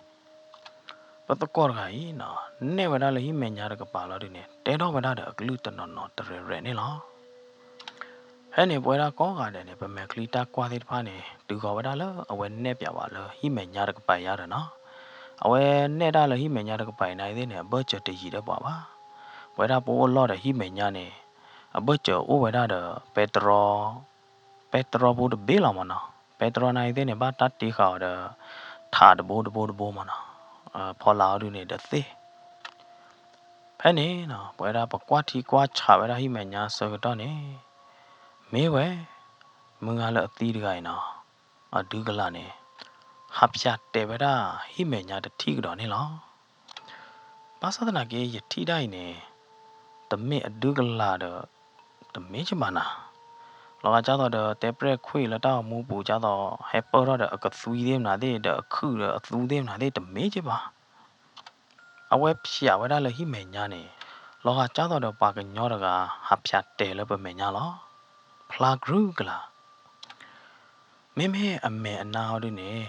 ပသကိးတဂၤအံၤနီၤ နဲၣ်ဝဲဒၣ်လၢဟံၣ်မဲာ်ညါတကပၤလီၤဒုန့ၣ် တဲထီၣ်ဝဲဒၣ်ဒီးအကလုၢ်တနီၤနီၤတရဲၣ်ရဲၣ်န့ၣ်လီၤ. ဖဲန့ၣ်ပဝဲဒၣ်ကိးဂၤဒဲးန့ၣ် ပမဲာ်ချံတၢ်ကွၢ်သ့ၣ်တဖၣ်န့ၣ် တုၤဃီၤဝဲဒၣ်လၢအဝဲနဲၣ်ပၠးဝဲလၢဟံၣ်မဲာ်ညါတကပၤအံၤဒီးနီၤ, အဝဲနဲၣ်တၢ်လၢဟံၣ်မဲာ်ညါတကပၤအံၤန့ၣ်သ့ၣ်န့ၣ် အဘၢၣ်စၢၤတယံာ်ဒီးပှၤဘၣ်. ပဝဲဒၣ်ပအိၣ်လီၢ်ဒီးဟံၣ်မဲာ်ညါန့ၣ် အဘၢၣ်စၢၤအိၣ်ဝဲဒၣ်ဒီးပဲတြီ ပဲတြီဖိတဘ့ၣ်လီၤမးနီၤ. ပဲတြီန့ၣ်သ့ၣ်န့ၣ် ဘၣ်တၢ်တ့ဃာ်အီၤဒီး ထးတဘိတဘိတဘိမးနီၤ, ဖီလာ်အီၤဒုန့ၣ်ဒီးသ့ၣ်. ဖဲန့ၣ်နီၤ ပဝဲဒၣ်ပကွၢ်ထံကွၢ်ဆးဝဲဒၣ်ဟံၣ်မဲာ်ညါအဆၢကတီၢ်န့ၣ် မ့ၢ်ဝဲ မုၢ်ဂၤလၢအသံတဂၤအံၤနီၤ အဒုကလးန့ၣ် ဟးဖၠးတဲာ်ဝဲဒၣ်ဟံၣ်မဲာ်ညါတထံၣ်ကဒီးန့ၣ်လီၤ. ဘၣ်ဆၣ်သနာ်က့ ယထံၣ်ဒၣ်အံၤန့ၣ် တမ့ၢ်အဒုကလးဒီး တမ့ၢ်ကဘၣ်နၤ, လီၤဂာ်ကၢ်သိးဒီး တဲပြဲၣ်ခွံၣ်လၢတၢ်ဂီၤမူပူၤကၢ်သိး ဟဲပၢၢ်ထီၣ်ဒီးအကသွံသ့ၣ်မနုၤသ့ၣ် ဒီးအခုၣ်ဒီးအသူသ့ၣ်မနုၤသ့ၣ် တမ့ၢ်ကဘၣ်. အဝဲဖၠးဝဲဒၣ်လၢဟံၣ်မဲာ်ညါန့ၣ် လီၤဂာ်ကၢ်သိးဒီးပှၤကညီတဂၤ ဟးဖၠးတဲာ်လၢပမဲာ်ညါလီၤ. ဖျါကြုးကလး မ့မ့ၢ်အမဲာ်အနါဟီဒုန့ၣ်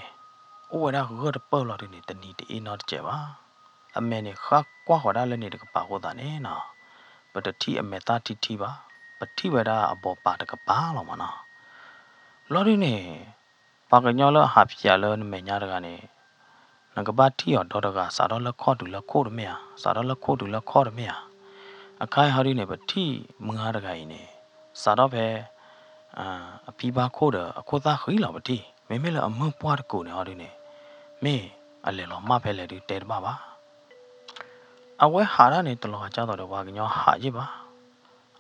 အိၣ်ဝဲဒၣ်ဂၢၢ်တပၢၢ်လီၤဒုန့ၣ် တနံၤတအ့နီတစဲးဘၣ်. အမဲာ်န့ၣ် ဃၣ်ကွၢ်ဃီၤဒၣ်လၢန့ၣ်တကပၤအဃိသတးန့ၣ်နီၤ ပတထံၣ်အမဲာ်သၣ်ထံထံဘၣ်, ပထံၣ်ဝဲဒၣ်အဘီပာ်တကပၤလီၤမးနီၤ. ဘျီဒုန့ၣ် ပှၤကညီလၢအဟးဖၠးလၢနမဲာ်ညါတဂၤန့ၣ် နကဘၣ်ထံၣ်အီၤဒီတဂၤ စးထီၣ်လၢခီၣ်တုၤလၢခိၣ်တမ့ၢ်ဧါ, စးထီၣ်လၢခိၣ်တုၤလၢခီၣ်တမ့ၢ်ဧါ. အခါအံၤဟီဒုန့ၣ် ပထံၣ်မုၢ်ဂၤတဂၤအံၤန့ၣ် စးထီၣ်ဖဲ အဖံဘၣ်ခိၣ်ဒီးအခိၣ်သၣ်ဃံလီၤပထံၣ်, မ့မ့ၢ်လၢအမုၢ်ပှၢ်တကိးန့ၣ်ဟီဒုန့ၣ် မ့ၢ်အလဲၤလီၤမၢ်ဖဲလဲၣ်ဒုတဲတဘၣ်ဘၣ်. အဝဲဟးဒၣ်န့ၣ် တလီၤဂာ်ကၢ်သိးဒီးပှၤကညီဟးယ့ၢ်ဘၣ်.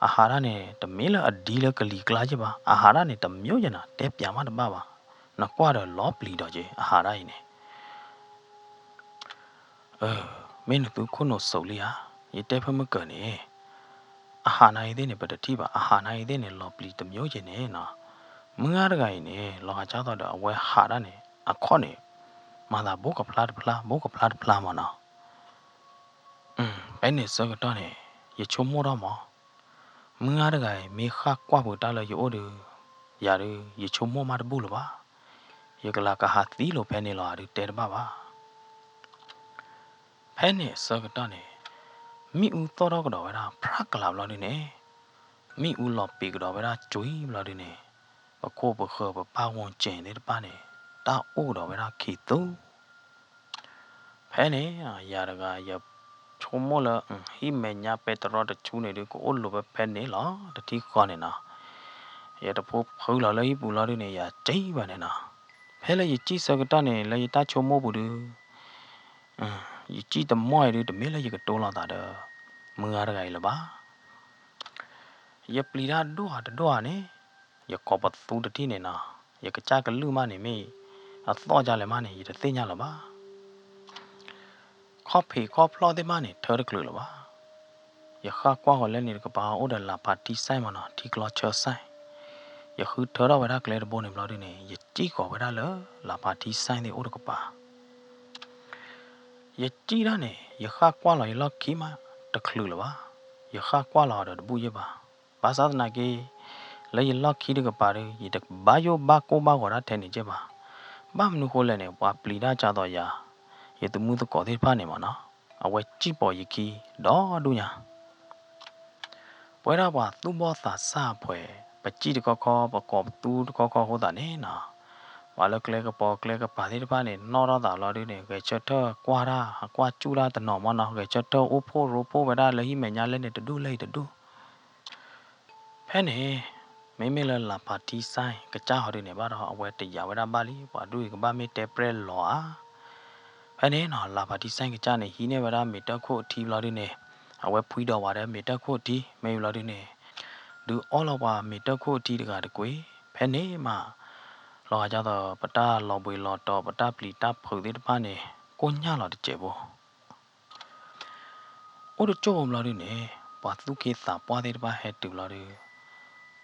အဟးဒၣ်န့ၣ် တမ့ၢ်လၢအဒ်လၢကလံၤကျါယ့ၢ်ဘၣ်, အဟးဒၣ်န့ၣ် တမျိုးယဲၢ်နၤ တဲပျးမးတဘၣ်ဘၣ်. နကွၢ်ဒီးလီၤပျံၤဒီးက့ၤ အဟးဒၣ်အံၤန့ၣ် မ့ၢ်နသုခိၣ်နူာ်စိးလံဧါ, ယတဲဖဲမုၢ်ကၢၤန့ၣ် အဟးနၤအံၤသ့ၣ်န့ၣ် ပတထံၣ်ဘၣ်, အဟးနၤအံၤသ့ၣ်န့ၣ် လီၤပျံၤတမျိုးက့ၤန့ၣ်နီၤ. မုၢ်ဂၤတဂၤအံၤန့ၣ် လီၤဂာ်ကၢ်သိးဒီး အဝဲဟးဒၣ်န့ၣ် အခီၣ်န့ၣ် မၤသးဘူးကဖျါတဖျါ ဘူးကဖျါတဖျါမၢ်နီၤ. ဖဲန့ၣ်ဆၢကတီၢ်န့ၣ် ယဆိကမိၣ်ထီၣ်မၢ်, မုၢ်ဂၤတဂၤအံၤ မ့ၢ်ဃၣ်ကွၢ်ပူၤတၢ်လၢယအိၣ်ဒီး ယၤဒုး ယဆိကမိၣ်မးတဘူၣ်လၢၤဘၣ်. ယကလၤကဟးသံလိာ်ဖဲန့ၣ်လီၤ အဒုးတဲတဘၣ်ဘၣ်. ဖဲန့ၣ်အဆၢကတီၢ်န့ၣ် မ့ၣ်အူသီၣ်ထီၣ်ကဒီးဝဲဒၣ် ဖြးကလးဘျီဒုန့ၣ်, မ့ၣ်အူလီၤပံာ်ကဒီးဝဲဒၣ်ကွံာ်ဘျီဒုန့ၣ်, ပခိၣ်ပဃၢၤပပၢ်ဝီၤကဲၤသ့ၣ်တဖၣ်န့ၣ် တၢ်အိၣ်ကဒီးဝဲဒၣ်ခံသူ. ဖဲန့ၣ် ယၤတဂၤ ယဆိကမိၣ်လၢ ဟံၣ်မဲာ်ညါပဲတြီတဆူန့ၣ်ဒုး ကအိၣ်လိာ်ဝဲဖဲန့ၣ်လီၤ တထံၣ်ဃီန့ၣ်နီၤ. ယတဖိဖုလီၤလၢဟံၣ်ပူၤလီၤဒုန့ၣ် ယစံၣ်ဘၣ်န့ၣ်နီၤ. ဖဲလၢယစံၣ်ဆၢကတီၢ်န့ၣ် လၢယတၢ်ဆိကမိၣ်ပူၤဒုး ယစံၣ်တမီၢ်အံၤဒုး တမ့ၢ်လၢယကတိၤလိာ်သးဒီး မုၢ်ဂၤတဂၤအံၤလၢၤဘၣ်. ယပျံၤတၢ်ဒိၣ်ဧါတဒိၣ်ဧါန့ၣ် ယကိးပသူတထံၣ်န့ၣ်နီၤ, ယကစၢ်ကလုၢ်မးန့ၣ်မ့ၢ် အသီၣ်ဒ်လဲၣ်မးန့ၣ် ယတသ့ၣ်ညါလၢၤဘၣ်. ခီၣ်ဖံးခီၣ်ဖျီၣ်သ့ၣ်မးန့ၣ် ထၢတချုးလၢၤဘၣ်. ယဃၣ်ကွၢ်ဃီၤလၢန့ၣ်တကပၤ အိၣ်ဒီးလၢ်ဖးထံစဲၣ်မၢ်နီၤ, ထံကျီဆၢစဲၣ်. ယဃုထၢထီၣ်ဝဲဒၣ်ကျဲတဘိန့ၣ်ဘျီဒုန့ၣ် ယစံၣ်ဃီၤဝဲဒၣ်လၢလၢ်ဖးထံစဲၣ်သ့ၣ်အိၣ်တကပၤ. ယစံၣ်ဒၣ်န့ၣ် ယဃၣ်ကွၢ်လီၤယလီၢ်ခံမး တချုးလၢၤဘၣ်. ယဃၣ်ကွၢ်လီၤဒီးတဘူၣ်ယဲၢ်ဘၣ်. ဘၣ်ဆၣ်သနာ်က့ လၢယလီၢ်ခံတကပၤဒီး ယတဘၣ်ယိၣ်ဘၣ်ကိၢ်ဘၣ်ဂီၤဒၣ်ထဲန့ၣ်ကဲၢ်ဘၣ်. ဘၣ်မနုၤဃိလဲၣ်န့ၣ် ပှၤပျံၤတၢ်ကၢ်သိးယၤ ယသမုၢ်သကိးသ့ၣ်တဖၣ်န့ၣ်မၢ်နီၤ, အဝဲစံၣ်ပိာ်ယခံဒီဒူၣ်ညါ. ပဝဲဒၣ်ပှၤသူၣ်ဘီၣ်သးစၢ်အဖှဲး ပစံၣ်တခီခီ ပကိးပသူတခီခီအဃိသတးန့ၣ်နီၤ, ပှၤလၢကျဲကပီၤကျဲကပၤသ့ၣ်တဖၣ်န့ၣ် နီၣ်ထီၣ်သးလီၤဒုန့ၣ် ဂဲၤဆၢထၢၣ်ကွၢ်တၢ် အကွၢ်စူၣ်တၢ်တနီၤမၢ်နီၤ, ဂဲၤဆၢထၢၣ်အိၣ်ဖှိၣ်ရိဖှိၣ်ဝဲဒၣ်လၢဟံၣ်မဲာ်ညါလၢန့ၣ်တဒူၣ်လၢအံၤတဒူၣ်. ဖဲန့ၣ် မ့မ့ၢ်လၢလၢ်ဖးထံစဲၣ်ကစၢ်ဟီဒုန့ၣ် ဘၣ်ဒီးအဝဲတယာ်ဝဲဒၣ်ဘၣ်လံ, ပှၤဒူၣ်အံၤကဘၣ်မ့ၢ်တဲပြဲၢ်လီၤဧါ. ဖဲန့ၣ်နီၤ လၢ်ဖးထံစဲၣ်ကစၢ်န့ၣ် ဟံးန့ၢ်ဝဲဒၣ်မ့ၤတၢၢ်ခိၣ်အထံဘျီဒုန့ၣ်, အဝဲဖှံဒီးဝဲဒၣ်မ့ၤတၢၢ်ခိၣ်အထံ မ့ၢ်ဘျီဒုန့ၣ်, ဒုးအီလီၤပှၤမ့ၤတၢၢ်ခိၣ်အထံတဂၤတကွ့ၢ်. ဖဲန့ၣ်မး လီၤဂာ်ဒ်သိး ပတၢ်လီၤဘှံးလီၤတီၤ ပတၢ်ပျံၤတၢ်ဖုးသ့ၣ်တဖၣ်န့ၣ် ကိၢ်ညၢ်လီၤတစဲးဖိ အိၣ်တကၠိၢ်ဖိဘျီဒုန့ၣ် ပှၤသူၣ်က့သးပှၢ်သ့ၣ်တဖၣ်ဟဲတုၤဘျီဒု,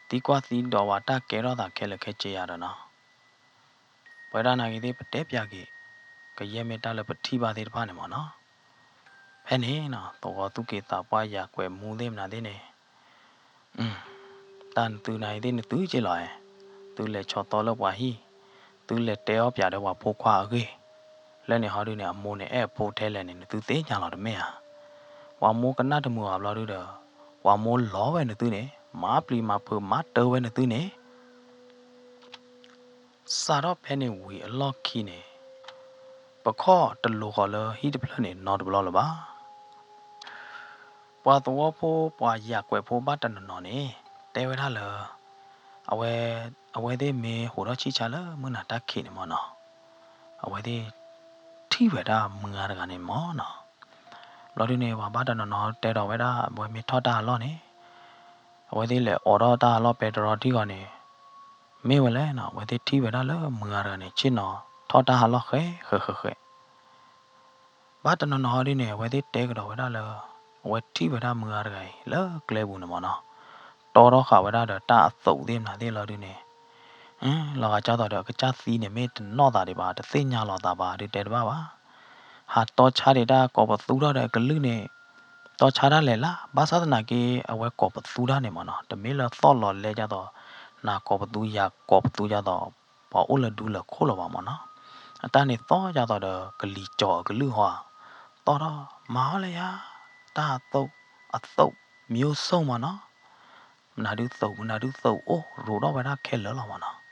သံကွၢ်သံဒိးဝဲတၢ်ကဲထီၣ်သးခဲလၢာ်ခဲဆ့ယၤဒီးနီၤ, ပဝဲဒၣ်နာ်က့ၤသ့ၣ် ပတဲပျးက့ၤ ကယဲၢ်မ့ၢ်တၢ်လၢပထံၣ်ဘၣ်သ့ၣ်တဖၣ်န့ၣ်မၢ်နီၤ. ဖဲန့ၣ်နီၤ သဝီသူၣ်က့သးပှၢ်ယၤကွဲးမူသ့ၣ်မနုၤသ့ၣ်န့ၣ် တၢ်နသုနာ်က့ၤသ့ၣ် နသုက့လီၤဧါ, သုလဲၤဆီၣ်သီလၢပှၤဟံၣ်, သုလဲၤတဲအီၣ်ပၠးဒီးပှၤဖိခွါအဂ့ၢ်, လၢန့ၣ်ဟီဒုန့ၣ် အမိၢ်န့ၣ်အဲၣ်အဖိထဲလဲၣ်န့ၣ် နသုသ့ၣ်ညါလီၤတမ့ၢ်ဧါ. ပှၤမိၢ်ကနၣ်တမုာ်ဘၣ်ဘျီဒုဒီး ပှၤမိၢ်လီၤဝဲနသုန့ၣ် မၤပျံၤမၤဖုးမၤတၢဝဲနသုန့ၣ် စးထီၣ်ဖဲန့ၣ်ဝံၤအလီၢ်ခံန့ၣ် ပခီၣ်တလိၤဃီၤလၢဟံၣ်တဖျၢၣ်န့ၣ်နီတဘျီလၢၤဘၣ်. ပှၤသဝီဖိ ပှၤယၤကွဲးဖိဘၣ်တနီၤနီၤန့ၣ် တဲဝဲဒၣ်လၢ အဝဲ အဝဲသ့ၣ်မ့ၢ်ဟိးထီၣ်ဆံၣ်ဆါလၢမုၢ်နၤတၢ်ခံးန့ၣ်မၢ်နီၤ, အဝဲသ့ၣ် ထံၣ်ဝဲဒၣ်မုၢ်ဂၤတဂၤန့ၣ်မၢ်နီၤ. ဘျီဒုန့ၣ် ပှၤဘၣ်တနီၤနီၤတဲဒီးဝဲဒၣ် အဝဲမ့ၢ်ထီၣ်တၢ်အလီၢ်န့ၣ် အဝဲသ့ၣ်လဲၤအိးထီၣ်တၢ်အလီၢ်ပဲတြီထံဂီၤန့ၣ် မ့ၢ်ဝဲလဲၣ်နီၤ အဝဲသ့ၣ်ထံၣ်ဝဲဒၣ်လၢမုၢ်ဂၤတဂၤန့ၣ် ဆ့ၣ်နီၤထီၣ်တၢ်အလီၢ်ဃဲဃဲဃဲဃဲ ဘၣ်တနီၤနီၤဟီဒုန့ၣ် အဝဲသ့ၣ်တဲကဒီးဝဲဒၣ်လၢ အဝဲထံၣ်ဝဲဒၣ်မုၢ်ဂၤတဂၤအံၤ လၢကျဲပူၤန့ၣ်မၢ်နီၤ, တီထီၣ်ဃာ်ဝဲဒၣ်ဒီးတၢ်အသိးသ့ၣ်မနုၤသ့ၣ်လီၤဒုန့ၣ်, လီၤဂာ်ကၢ်သိးဒီးအကစၢ်သံန့ၣ် မ့ၢ်တနီၣ်သးဒံးဘၣ် တသ့ၣ်ညါလီၤသးဘၣ်ဒုတဲတဘၣ်ဘၣ်. ဟးတီဆါဒံးတၢ်ကိးပသူထီၣ်ဒီးအကလုၢ်န့ၣ် တီဆါတၢ်လဲၤလၢ ဘၣ်ဆၣ်သနာ်က့ အဝဲကိးပသူတၢ်န့ၣ်မၢ်နီၤ တမ့ၢ်လၢသီၣ်လီၤလဲကၢ်သိး နၤကိးပသူယၤကိးပသူကၢ်သိး ပှၤအိၣ်လၢဒူလၢခိၣ်လၢၤဘၣ်မၢ်နီၤ. အတၢ်န့ၣ်သီၣ်ကၢ်သိးဒီးကလံၤကၠီၤအကလုၢ်ဟီဧါ, သီၣ်ထီၣ်မၤအီၣ်လၢယၤ တၢ်အသိး အသိး မျိုးစုံမၢ်နီၤ မနုၤဒုးသိး မနုၤဒုးသိးအိၣ်ရိးထီၣ်ဝဲဒၣ်ခဲလၢာ်လီၤမၢ်နီၤ.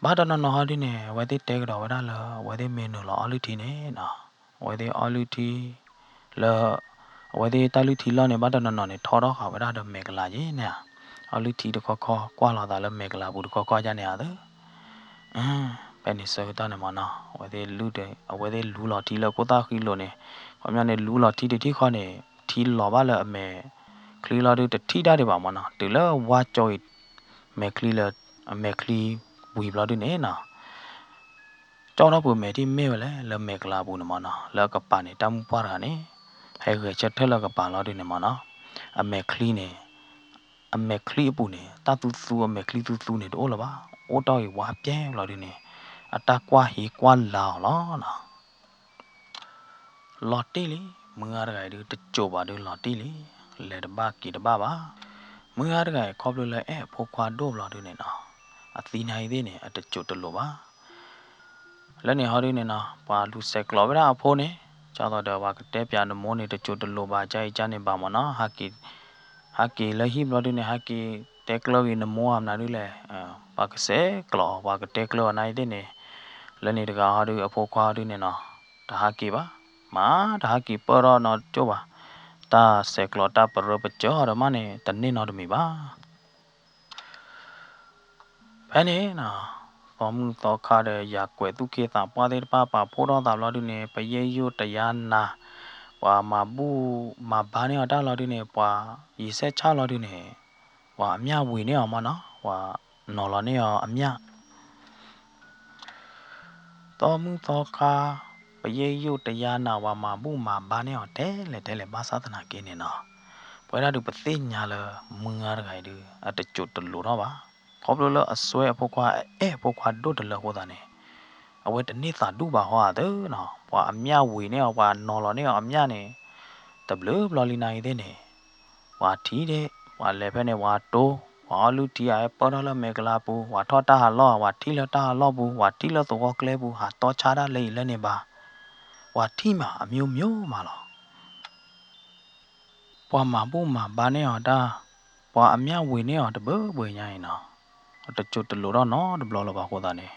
ဘၣ်တနီၤနီၤဟီဒုန့ၣ် အဝဲသ့ၣ်တဲကဒီးဝဲဒၣ်လၢ အဝဲသ့ၣ်မ့ၢ်နုာ်လီၤအီလုၢ်ထံန့ၣ်နီၤ အဝဲသ့ၣ်အီလုၢ်ထံ လၢ အဝဲသ့ၣ်တၢ်လုၢ်ထံလီၢ်န့ၣ် ဘၣ်တနီၤနီၤန့ၣ် ထီထီၣ်ဃာ်ဝဲဒၣ်ဒီးမဲာ်ကလၤယဲန့ၣ်ဧါ. အီလုၢ်ထံတခီခီ ကွၢ်လီၤသးလၢမဲာ်ကလၤပူၤတခီခီယါန့ၣ်ဧါသၢ ဖဲန့ၣ်ဆၢကတီၢ်န့ၣ်မၢ်နီၤ အဝဲသ့ၣ်လူ အဝဲသ့ၣ်လူလီၤထံလၢခိၣ်သၣ်ဃံလိာ်န့ၣ် ခီပညီန့ၣ် လူလီၤထံတထံၣ်ဃီန့ၣ် ထံလီၤဘၣ်လၢအမဲာ်ချံလီၤဒုးတထံၣ်တၢ်ဒံးဘၣ်မၢ်နီၤ တုၤလၢဝါကၠီအံၤ မဲာ်ချံလၢ အမဲာ်ချံဝံၤဘျီဒုန့ၣ်နီၤ ကၠီထီၣ်ပှၤမဲာ်ထံၣ်မ့ၢ်ဝဲလဲၣ် လၢမဲာ်ကလၤပူၤန့ၣ်မၢ်နီၤ လၢအကပၤန့ၣ် တၢ်မုၢ်ပှၢ်တဂၤန့ၣ် ဟဲဂဲၤဆၢထၢၣ်လၢအကပၤလီၤဒုန့ၣ်မၢ်နီၤ အမဲာ်ချံန့ၣ် အမဲာ်ချံအပူၤန့ၣ် တၢ်သူသူအမဲာ်ချံသူသူန့ၣ်တအိၣ်လၢၤဘၣ်, အိၣ်တ့ၢ်ဂ့ၤဝါပျဲၢ်ဘျီဒုန့ၣ် အတၢ်ကွၢ်ဟ့ကွၢ်လၤအီၤလီၤနီၤ. လီၤတံၢ်လံ, မုၢ်ဂၤတဂၤအံၤဒုး တစိၤဘၣ်ဒုးလီၤတံၢ်လံ, လဲၤတဘၣ်က့ၤတဘၣ်ဘၣ်. မုၢ်ဂၤတဂၤအံၤ ခီဖျိလၢအဲၣ်အဖိခွါဒိၣ်ဘျီဒုန့ၣ်နီၤ, အသံနၤအံၤသ့ၣ်န့ၣ် အတစိၤတလိၤဘၣ်. လၢန့ၣ်ဟီဒုန့ၣ်နီၤ ပှၤလူၤဆဲးကျိးဝဲဒၣ်အဖိန့ၣ်, ဒ်သိးဒီးပှၤကတဲပၠးနမိၢ်န့ၣ် တစိၤတလိၤဘၣ် ကၢ်အံၤကၢ်န့ၣ်ဘၣ်မ့ၢ်နီၤ, ဟးက့ၤလၢဟံၣ်ဘျီဒုန့ၣ် ဟးက့ၤတဲကျၢၤဂ့ၤနမိၢ်ဧါမနုၤဒုလဲၣ်, ပှၤကဆဲးကျိး ပှၤကတဲကျၢၤအီၤနၤအံၤသ့ၣ်န့ၣ်, လၢန့ၣ်တဂၤဟီဒု အဖိခွါဟီဒုန့ၣ်နီၤ, တဟးက့ၤဘၣ်, မၤတဟးက့ၤပၢၢ်ထီၣ်နီတစိၤဘၣ်, တၢ်ဆဲးကျိးတၢ်ပရၢပစၢၤအီၤဒီးမးန့ၣ် တန့ၢ်နီတမံၤဘၣ်. ဖဲန့ၣ်နီၤ, သီမုၢ်သီခါဒီး ယၤကွဲးသူၣ်က့သးပှၢ်သ့ၣ်တဖၣ် ပာ်ဖှိၣ်ထီၣ်သးဘျီဒုန့ၣ် ပယဲၢ်ယိၣ်တယါနၤ, ပှၤမၤဘူၣ်မၤဘါန့ၢ်အီၤတၢ်လီၤဒုန့ၣ် ပှၤယံၤဆဲးဆၣ်လီၤဒုန့ၣ်, ပှၤအမျၢ်ဝံၤန့ၢ်အီၤမ့ၢ်နီၤ, ပှၤနီၤလီၤန့ၢ်အီၤအမျၢ် သီမုၢ်သီခါ, ပယဲၢ်ယိၣ်တယါနၤ ပှၤမၤဘူၣ်မၤဘါန့ၢ်အီၤထဲလဲၣ်ထဲလဲၣ် ဘၣ်ဆၣ်သနာ်က့န့ၣ်နီၤ, ပဝဲဒၣ်ဒုးပသ့ၣ်ညါလၢ မုၢ်ဂၤတဂၤအံၤဒုး အတစိၤတလိၤထီၣ်ဘၣ်. ခီဖျိလၢအစွဲအဖိခွါ အအဲၣ်အဖိခွါဒိၣ်တလၢအဃိသတးန့ၣ်, အဝဲတန့ၢ်သးဒူၣ်ဘၣ်ဟီဧါသ့နီၤ, ပှၤအမျၢ်ဝံၤန့ၢ်အီၤ ပှၤနီၤလီၤန့ၢ်အီၤအမျၢ်န့ၣ်, တဘျုးဘျီလံနၤအံၤသ့ၣ်န့ၣ်, ပှၤထံၣ်ဒၣ်, ပှၤလဲၤဖဲန့ၣ် ပှၤတိ, ပှၤအီလုၢ်ထံ အဟဲပၢၢ်ထီၣ်လၢမဲာ်ကလါပူၤ, ပှၤထီၣ်တၢ်ဟးလီၢ်, ပှၤထံၣ်လၢတၢ်ဟးလီၢ်ပူၤ, ပှၤထံၣ်လၢသဝီကျဲပူၤ ဟးတီဆါတၢ်လၢအံၤလၢန့ၣ်ဘၣ်, ပှၤထံၣ်မး အမျိုးမျိုးမးလီၤ. ပှၤမၤဘူၣ်မၤဘါန့ၢ်အီၤတၢ်, ပှၤအမျၢ်ဝံၤန့ၢ်အီၤတဘၢဘၢညါအံၤနီၤ, အတစိၤတလိၤထီၣ်နီတဘျီလၢၤဘၣ်အဃိသတးန့ၣ်,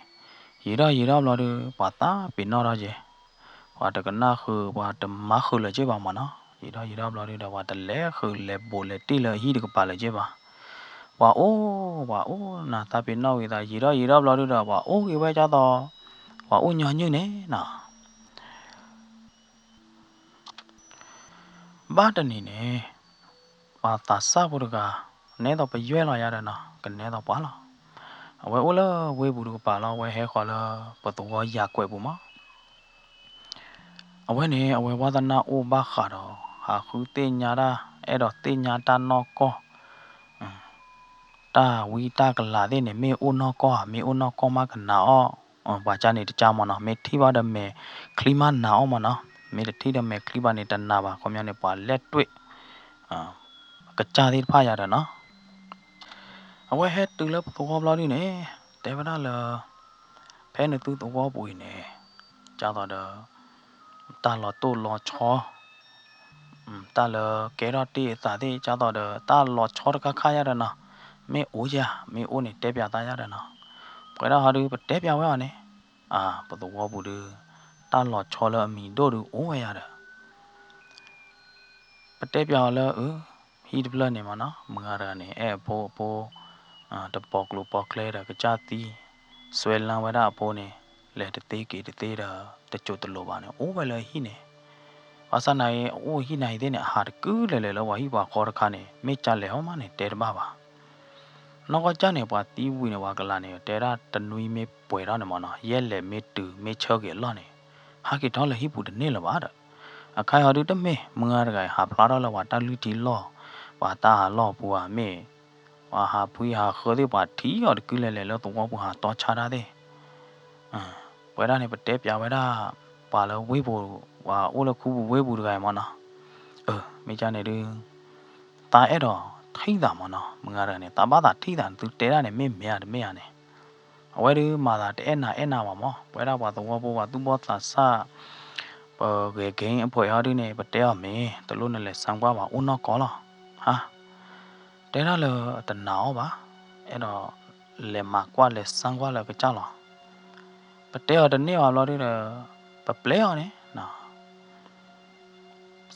ယံာ်ထီၣ်ယံာ်ထီၣ်ဘျီဒုး ပှၤသးပ့ၤနီၣ်ထီၣ်က့ၤ, ပှၤတကနၣ်ဃုာ် ပှၤတမၤဃုာ်လၢၤက့ၤဘၣ်မ့ၢ်နီၤ, ယံာ်ထီၣ်ယံာ်ထီၣ်ဘျီဒုးဒီး ပှၤတလဲၤဃုာ်လဲၤဘိးလဲၤတ့ၢ်လၢအဟံၣ်တကပၤလၢၤက့ၤဘၣ်, ပှၤအိၣ်, ပှၤအိၣ်နၤသးပ့ၤနီၣ်ဝံၤသး ယံာ်ထီၣ်ယံာ်ထီၣ်ဘျီဒုးဒီး ပှၤအိၣ်က့ၤဝဲဒ်သိး, ပှၤအိၣ်ညီနုၢ်န့ၣ်နီၤ ဘၣ်တနံၤန့ၣ်, ပှၤသးစၢ်ဖိတဂၤ, နဲသိးပယွဲၢ်လီၤယၤဒီးနီၤ, ကနဲသိးပှၤလီၤ. အဝဲအိၣ်လၢဝ့ၢ်ပူၤတကပၤလီၤ, အဝဲဟဲဃီၤလၢပသဝီယၤကွဲးပူၤမး. အဝဲန့ၣ် အဝဲဝါသနၢ်အိၣ်ဘၣ်ဃးဒီး ဟးဃုသ့ၣ်ညါတၢ်, အဲၣ်ဒိးသ့ၣ်ညါတၢ်နီၢ်ကီၢ်, တၢ်ဝံတၢ်ကလၤသ့ၣ်န့ၣ် မ့ၢ်အိၣ်နီၢ်ကီၢ်ဧါ, မ့ၢ်အိၣ်နီၢ်ကီၢ်မးကနာ်အီၤ, ပှၤကၢ်န့ၣ်တကၢ်မ့ၢ်နီၤ, မ့ၢ်ထံၣ်ဘၣ်ဒီးမဲာ်ချံမးနာ်အီၤမ့ၢ်နီၤ, မ့ၢ်တထံၣ်ဒီးမဲာ်ချံဘၣ်န့ၣ် တနာ်ဘၣ်, ခီပညီန့ၣ် ပှၤလဲၣ်တွ့ၣ် ကစၢ်သ့ၣ်တဖၣ်ယၤဒီးနီၤ. အဝဲဟဲတုၤလၢပသဝီဘျီဒုန့ၣ်, တဲဝဲဒၣ်လၢ ဖဲနသုသဝီပူၤအံၤန့ၣ်, ဒ်သိးဒီး တၢ်လီၤတိၢ်လီၤဆီ, တၢ်လၢကဲထီၣ်တ့ၢ်အသးသ့ၣ် ဒ်သိးဒီး တၢ်လီၤဆီတခါခါယၤဒီးနီၤ, မ့ၢ်အိၣ်ယၤ, မ့ၢ်အိၣ်န့ၣ် တဲပၠးသးယၤဒီးနီၤ. ပဝဲဒၣ်ဟီဒု ပတဲပၠးဝဲအီၤန့ၣ်, ပသဝီပူၤဒု တၢ်လီၤဆီလၢအမံၤဒိၣ်ဒုအိၣ်ဝဲယၤဒီး ပတဲပၠးအီၤလၢ အၢ, ဟံၣ်တဖျၢၣ်န့ၣ်မ့ၢ်နီၤ, မုၢ်ဂၤတဂၤန့ၣ် အဲၣ်အဖိအဖိ တပိာ်ကျိၤပိာ်ကျဲဒီးကစၢ်သံ, စွဲလၢဝဲဒၣ်အဖိန့ၣ် လဲၤတသ့က့ၤတသ့ဒီး တစိၤတလိၤဘၣ်န့ၣ် အိၣ်ဝဲလၢဟံၣ်န့ၣ်. ဘၣ်ဆၣ်နာ်အံၤ အအိၣ်ဟံၣ်နာ်အံၤသ့ၣ်န့ၣ် အဟးတကုလဲၤလဲၤလၢပှၤဟံၣ်ပှၤဃီတခါန့ၣ် မ့ၢ်ကၢ်လဲၤဟီမးန့ၣ် တဲတဘၣ်ဘၣ်. နီၢ်ကီၢ်ကၢ်န့ၣ် ပှၤသံဝံၤန့ၣ် ပှၤကလၤန့ၣ် တဲဒၣ်တနွံမ့ၢ်ပှဲၤထီၣ်န့ၣ်မ့ၢ်နီၤ, ယဲၢ်လဲၤမ့ၢ်တုၤမ့ၢ်ဆၢက့ၤအလီၢ်န့ၣ် ဟးက့ၤထီၣ်လၢဟံၣ်ပူၤတန့ၢ်လၢၤဘၣ်ဒီး အခါအံၤဟီဒုတမ့ၢ် မုၢ်ဂၤတဂၤအံၤ ဟးဖျါထီၣ်လၢပှၤတၢ်လုၢ်ထံလီၢ် ပှၤတၢ်ဟးလီၢ်ပူၤဧါမ့ၢ် ပှၤဟးဖှံဟးဃၢသ့ၣ် ပှၤထံၣ်အီၤတကုလဲၤလဲၤလၢသဝီပူၤဟးတီဆါတၢ်သ့ၣ် ပဝဲဒၣ်န့ၣ် ပတဲပၠးဝဲဒၣ် ပှၤလၢဝ့ၢ်ပူၤ ပှၤအိၣ်လၢခူပူၤဝ့ၢ်ပူၤတဂၤအံၤမ့ၢ်နီၤ, အၢ မ့ၢ်ကၢ်န့ၣ်ဒု သးအဲၣ်ဒိးထံၣ်သးမ့ၢ်နီၤ, မုၢ်ဂၤတဂၤန့ၣ် သးဘၣ်သးထံၣ်သးန့ၣ် သုတဲဒၣ်န့ၣ် မ့ၢ်မ့ၢ်ဧါတမ့ၢ်ဧါန့ၣ်, အဝဲဒုမၤသးတအဲၣ်နၤအဲၣ်နၤဘၣ်မ့ၢ် ပဝဲဒၣ်ပှၤသဝီဖိ ပှၤသူၣ်ဘီၣ်သးစၢ် ပဂဲၤက့ၤအဖှဲးဟီဒုန့ၣ် ပတဲအီၤမ့ၢ် တလိၣ်နလဲၤစၢကွၢ်ဘၣ် အိၣ်နီၢ်ကီၢ်လီၤ, ဟါ တဲဒၣ်လၢတနာ်အီၤဘၣ်, အဲၣ်ဒိးလဲၤမၤကွၢ်လဲၤစၢကွၢ်လၢကစၢ်လီၤ. ပတဲအီၤတန့ၢ်ဘၣ်ဘျီဒုဒီး ပပျဲအီၤန့ၣ်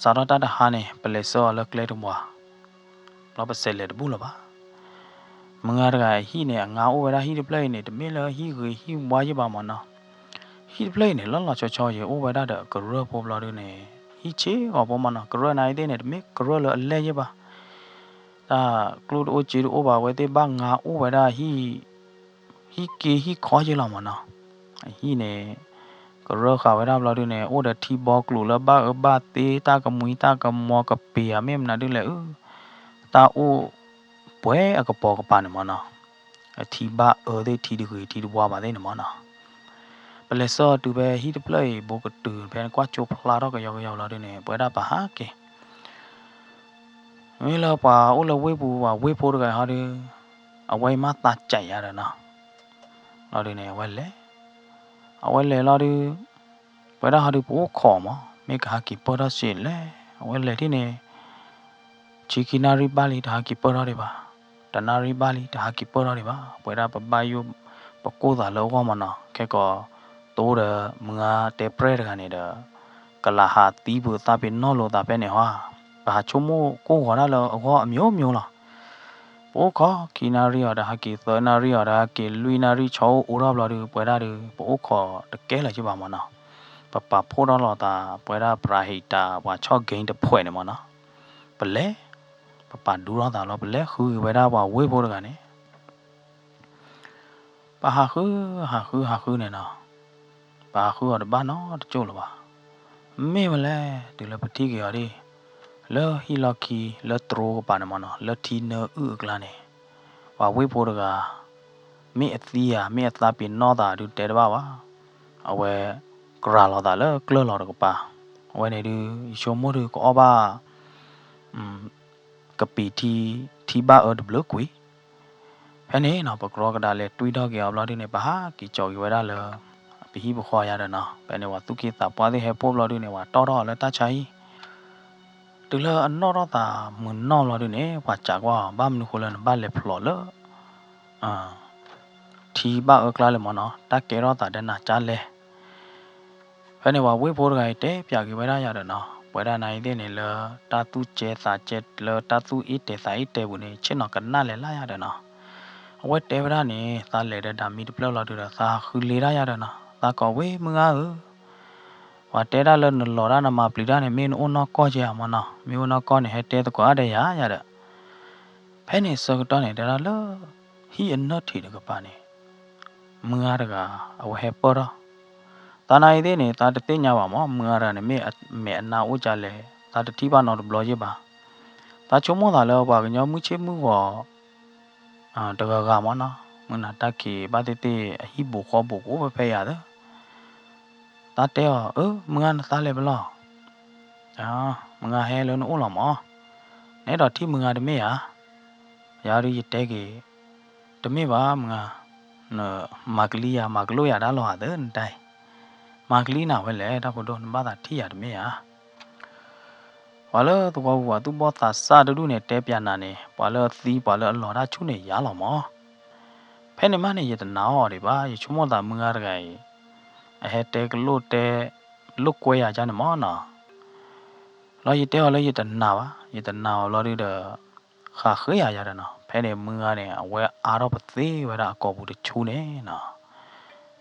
စးထီၣ်တၢ်တဟါန့ၣ် ပလဲၤဆှၢအီၤလၢကျဲတပှၤ, ဘျီပစဲးလဲၤတဘူၣ်လၢၤဘၣ်. မုၢ်ဂၤတဂၤအဟံၣ်န့ၣ် အငါအိၣ်ဝဲဒၣ်ဟံၣ်တဖျၢၣ်အံၤန့ၣ် တမ့ၢ်လၢဟံၣ်ဂ့ၤဟံၣ်ဝါယဲၢ်ဘၣ်မ့ၢ်နီၤ, ဟံၣ်တဖျၢၣ်အံၤန့ၣ် လီၤလီၤဆီဆီယဲၢ် အိၣ်ဝဲဒၣ်ဒီးကရၢၢ်ဖိဘျီဒုန့ၣ် ဟံၣ်ဆ့ဂီၤဖိမ့ၢ်နီၤ, ကရၢၢ်နၤအံၤသ့ၣ်န့ၣ် တမ့ၢ်ကရၢၢ်လၢအလဲၢ်ယဲၢ်ဘၣ် တၢ်ကျိၣ်တအိၣ်စ့တအိၣ်ဘၣ် အဝဲသ့ၣ်ဘၣ်ငါအိၣ်ဝဲဒၣ် ဟံၣ်က့ဟံၣ်ခီယဲၢ်လီၤမ့ၢ်နီၤ, အဟံၣ်န့ၣ် ကရၢၢ်ဃာ်ဝဲဒၣ်ဘျီဒုန့ၣ် အိၣ်ဒီးထံဘီကျိၤလၢဘၣ်အၢဘၣ်သီ တၢ်ကမှံတၢ်ကမီၤကပ့ၤဧါ မ့ၢ်မနုၤဒုလဲၣ် အၢ တၢ်အိၣ် ပှဲၤအကပီၤကပၤန့ၣ်မ့ၢ်နီၤ, ထံဘၣ်အၢသ့ၣ် ထံတဂ့ၤ ထံတဝါဘၣ်သ့ၣ်န့ၣ်မ့ၢ်နီၤ, ပလဲၤဆှၢအီၤတုၤဖဲဟံၣ်တဖျၢၣ်အံၤ ဘူးကတုၤဖဲန့ၣ် ကွၢ်ကၠိဖျါထီၣ်ကယီကယီလီၤဒုန့ၣ် ပဝဲဒၣ်ပဟးက့ၤ မ့ၢ်လၢပှၤအိၣ်လၢဝ့ၢ်ပူၤ ပှၤဝ့ၢ်ဖိတဂၤဟီဒု, အဝဲအံၤမ့ၢ်သးကဲးယၤဒီးနီၤ, လီၤဒုန့ၣ် အဝဲလဲၤ, အဝဲလဲၤလီၤဒု, ပဝဲဒၣ်ဟီဒု ပအိၣ်ခိးမး မ့ၢ်ကဟးက့ၤပၢၢ်ထီၣ်စ့လဲၣ်, အဝဲလဲၤထံၣ်န့ၣ် ဆံခံနၣ်ရံၣ်ဘၣ်လံ တဟးက့ၤပၢၢ်ထီၣ်ဒံးဘၣ်, တနၣ်ရံၣ်ဘၣ်လံ တဟးက့ၤပၢၢ်ထီၣ်ဒံးဘၣ်, ပဝဲဒၣ်ပဘၣ်ယိၣ် ပကိၢ်သးလၢအဂီၢ်မ့ၢ်နီၤ, ခဲကီး တိဒီးမုၢ်ဂၤတဲပြဲၢ်တဂၤန့ၣ်ဒီး ကလးဟးသံပသးပ့ၤနီၣ်လိာ်သးဖဲန့ၣ်ဟီ, ပဟးဆိကမိၣ်ကိၢ်ဂီၤဒၣ်လၢအဂီၢ်အမျိုးမျိုးလီၤ. ပအိၣ်ခိးခံနၣ်ရံၣ်အီၤ တဟးက့ၤသၢနၣ်ရံၣ်အီၤ တဟးက့ၤလွံၢ်နၣ်ရံၣ် ဆီအိၣ်အိၣ်ထီၣ်ဘျီဒု ပဝဲဒၣ်ဒု ပအိၣ်ခိးတကဲလၢၤက့ဘၣ်မ့ၢ်နီၤ, ပပာ်ဖှိၣ်ထီၣ်လိာ်သး ပဝဲဒၣ်ပရၤဟံးတၢ် ပှၤဆီၣ်ဂ့ၤတဖှဲးန့ၣ်မ့ၢ်နီၤ, ပလဲၤ, ပပာ်ဒူထီၣ်သးလီၤ ပလဲၤဃုက့ၤဝဲဒၣ်ပှၤဝ့ၢ်ဖိတဂၤန့ၣ် ပဟးဃု ဟးဃု ဟးဃုန့ၣ်နီၤ, ပဟးဃုအီၤတဘၣ်နီတကၠိၢ်လၢၤဘၣ်. မ့ၢ်ဝဲလဲၣ် တုၤလၢပထံၣ်က့ၤအီၤဒ် လၢဟံၣ်လီၢ်ခံ လၢတြိကပၤန့ၣ်မ့ၢ်နီၤ လၢထံနၢအုၣ်အကျါန့ၣ် ပှၤဝ့ၢ်ဖိတဂၤ မ့ၢ်အသံဧါ မ့ၢ်အသးပ့ၤနီၣ်သးဒုးတဲတဘၣ်ဘၣ်. အဝဲ ကြၤလီၤသးလၢကျၢၢ်လီၤတကပၤ, အဝဲန့ၣ်ဒုး ယဆိကမိၣ်ဒုးကအီၣ်ဘၣ် ကပံာ်ထံ ထံဘၣ်အၢတဘျုးကွံာ်. ဖဲန့ၣ်နီၤ ပကြီကဒါလဲၤတွံၢ်ထီၣ်က့ၤအီၤဘျီဒုန့ၣ် ပဟးက့ၤကၠီၤက့ၤဝဲဒၣ်လၢ ပဟံၣ်ပဃီယၤဒီးနီၤ, ဖဲန့ၣ်ပှၤသူၣ်က့သးပှၢ်သ့ၣ်ဟဲဖှိၣ်ဘျီဒုန့ၣ် ပှၤတီၣ်ထီၣ်အီၤလၢတၢ်ဆါဟံၣ်, တုၤလၢအနီၣ်ထီၣ်သးမုာ်နီၢ်ဘျီဒုန့ၣ် ပှၤစံးကွၢ်အီၤ ဘၣ်မနုၤဃိလၢနဘၣ်လဲၤဖျိးလၢ ထံဘၣ်အၢကျါလဲၣ်မ့ၢ်နီၤ, တၢ်ကဲထီၣ်သးဒီးနၤကၢ်လဲၣ်. ဖဲန့ၣ်ပှၤဝ့ၢ်ဖိတဂၤအံၤတဲပၠးက့ၤဝဲဒၣ်ယၤဒီးနီၤ, ပဝဲဒၣ်နၤအံၤသ့ၣ်န့ၣ်လၢတၢ်သူၣ်ကဲသးကဲ လၢတၢ်သူၣ်အ့ၣ်တဲာ်သးအ့ၣ်တဲာ်ပူၤန့ၣ် ဆ့ၣ်နီၤကနၣ်လဲၤလၢယၤဒီးနီၤ. အဝဲတဲဝဲဒၣ်န့ၣ် သးလဲၤဒီးဒၣ်မံတဖျၢၣ်လီၤဒုဒီး သးဃုလ့ဒၣ်ယၤဒီးနီၤ, သးကိးဝ့ၢ်မုၢ်ဂၤဧၢ ပှၤတဲဒၣ်လၢနလီၤဒၣ်နမၤပျံၤတၢ်န့ၣ် မ့ၢ်နအိၣ်နီၢ်ကီၢ်ကဲဧါမ့ၢ်နီၤ, မ့ၢ်အိၣ်နီၢ်ကီၢ်န့ၣ် ဟဲတဲသကိးအါဒီးယၤယၤဒီး ဖဲန့ၣ်ဆၢကတီၢ်န့ၣ် တဲဒၣ်လၢ ဟံၣ်အနၢၣ်ထံးတကပၤန့ၣ် မုၢ်ဂၤတဂၤ အဝဲဟဲပၢၢ်ထီၣ်, သးနၤအံၤသ့ၣ်န့ၣ် သးတသ့ၣ်ညါဘၣ်မး မုၢ်ဂၤတဂၤန့ၣ် မ့ၢ်အမဲာ်အနါအိၣ်ကၢ်လဲၣ်, သးတထံၣ်ဘၣ်နီတဘျီယဲၢ်ဘၣ်. သးဆိကမိၣ်သးလၢပှၤကညီမုၢ်ဆ့ၣ်မုၢ်ဂီၤ တဂၤဂၤမ့ၢ်နီၤ, မုၢ်နၤတၢ်ခံးဘၣ်သ့ၣ်သ့ၣ် အဟံၣ်ဘူးဃီဘူးကအိၣ်ဖဲဖဲယၤသၢ သးတဲအီၤ အၢ မုၢ်ဂၤနသးလဲၤဖဲလဲၣ်, မုၢ်ဂၤဟဲလၢနအိၣ်လီၤမး, နအဲၣ်ဒိးထံၣ်မုၢ်ဂၤတမ့ၢ်ဧါ, ယၤဒုးယတဲက့ၤ, တမ့ၢ်ဘၣ်မုၢ်ဂၤ, မၤကလံယၤ မၤကလိယၤတၢ်လီၤဧါသၢနတၢ်အံၤ, မၤကလံနၤဝဲလဲၣ် တၢ်ဖိဒိၣ် နဘၣ်သးထံၣ်ယၤတမ့ၢ်ဧါ. ပှၤလၢသဝီပူၤပှၤသူၣ်ဘီၣ်သးစၢ်တဒူၣ်န့ၣ် တဲပၠးနၤန့ၣ် ပှၤလၢအသံပှၤလၢအလီၤတၢ်ဆူၣ်န့ၣ်ယၤလီၤမး. ဖဲန့ၣ်မးန့ၣ် ယတနာ်အီၤဒံးဘၣ် ယဆိကမိၣ်သးမုၢ်ဂၤတဂၤအံၤ အဟဲတဲကလိၣ်တဲ လိာ်ကွဲယၤကၢ်န့ၣ်မးနီၤ. လီၤယတဲအီၤလၢယတနာ်ဘၣ် ယတနာ်အီၤဘျီဒုဒီး ဃးဃ့ယၤယၤဒီးနီၤ ဖဲန့ၣ်မုၢ်ဂၤန့ၣ် အဝဲအါထီၣ်ပသ့ဝဲဒၣ်အကိာ်ပူၤတဆူန့ၣ်နီၤ.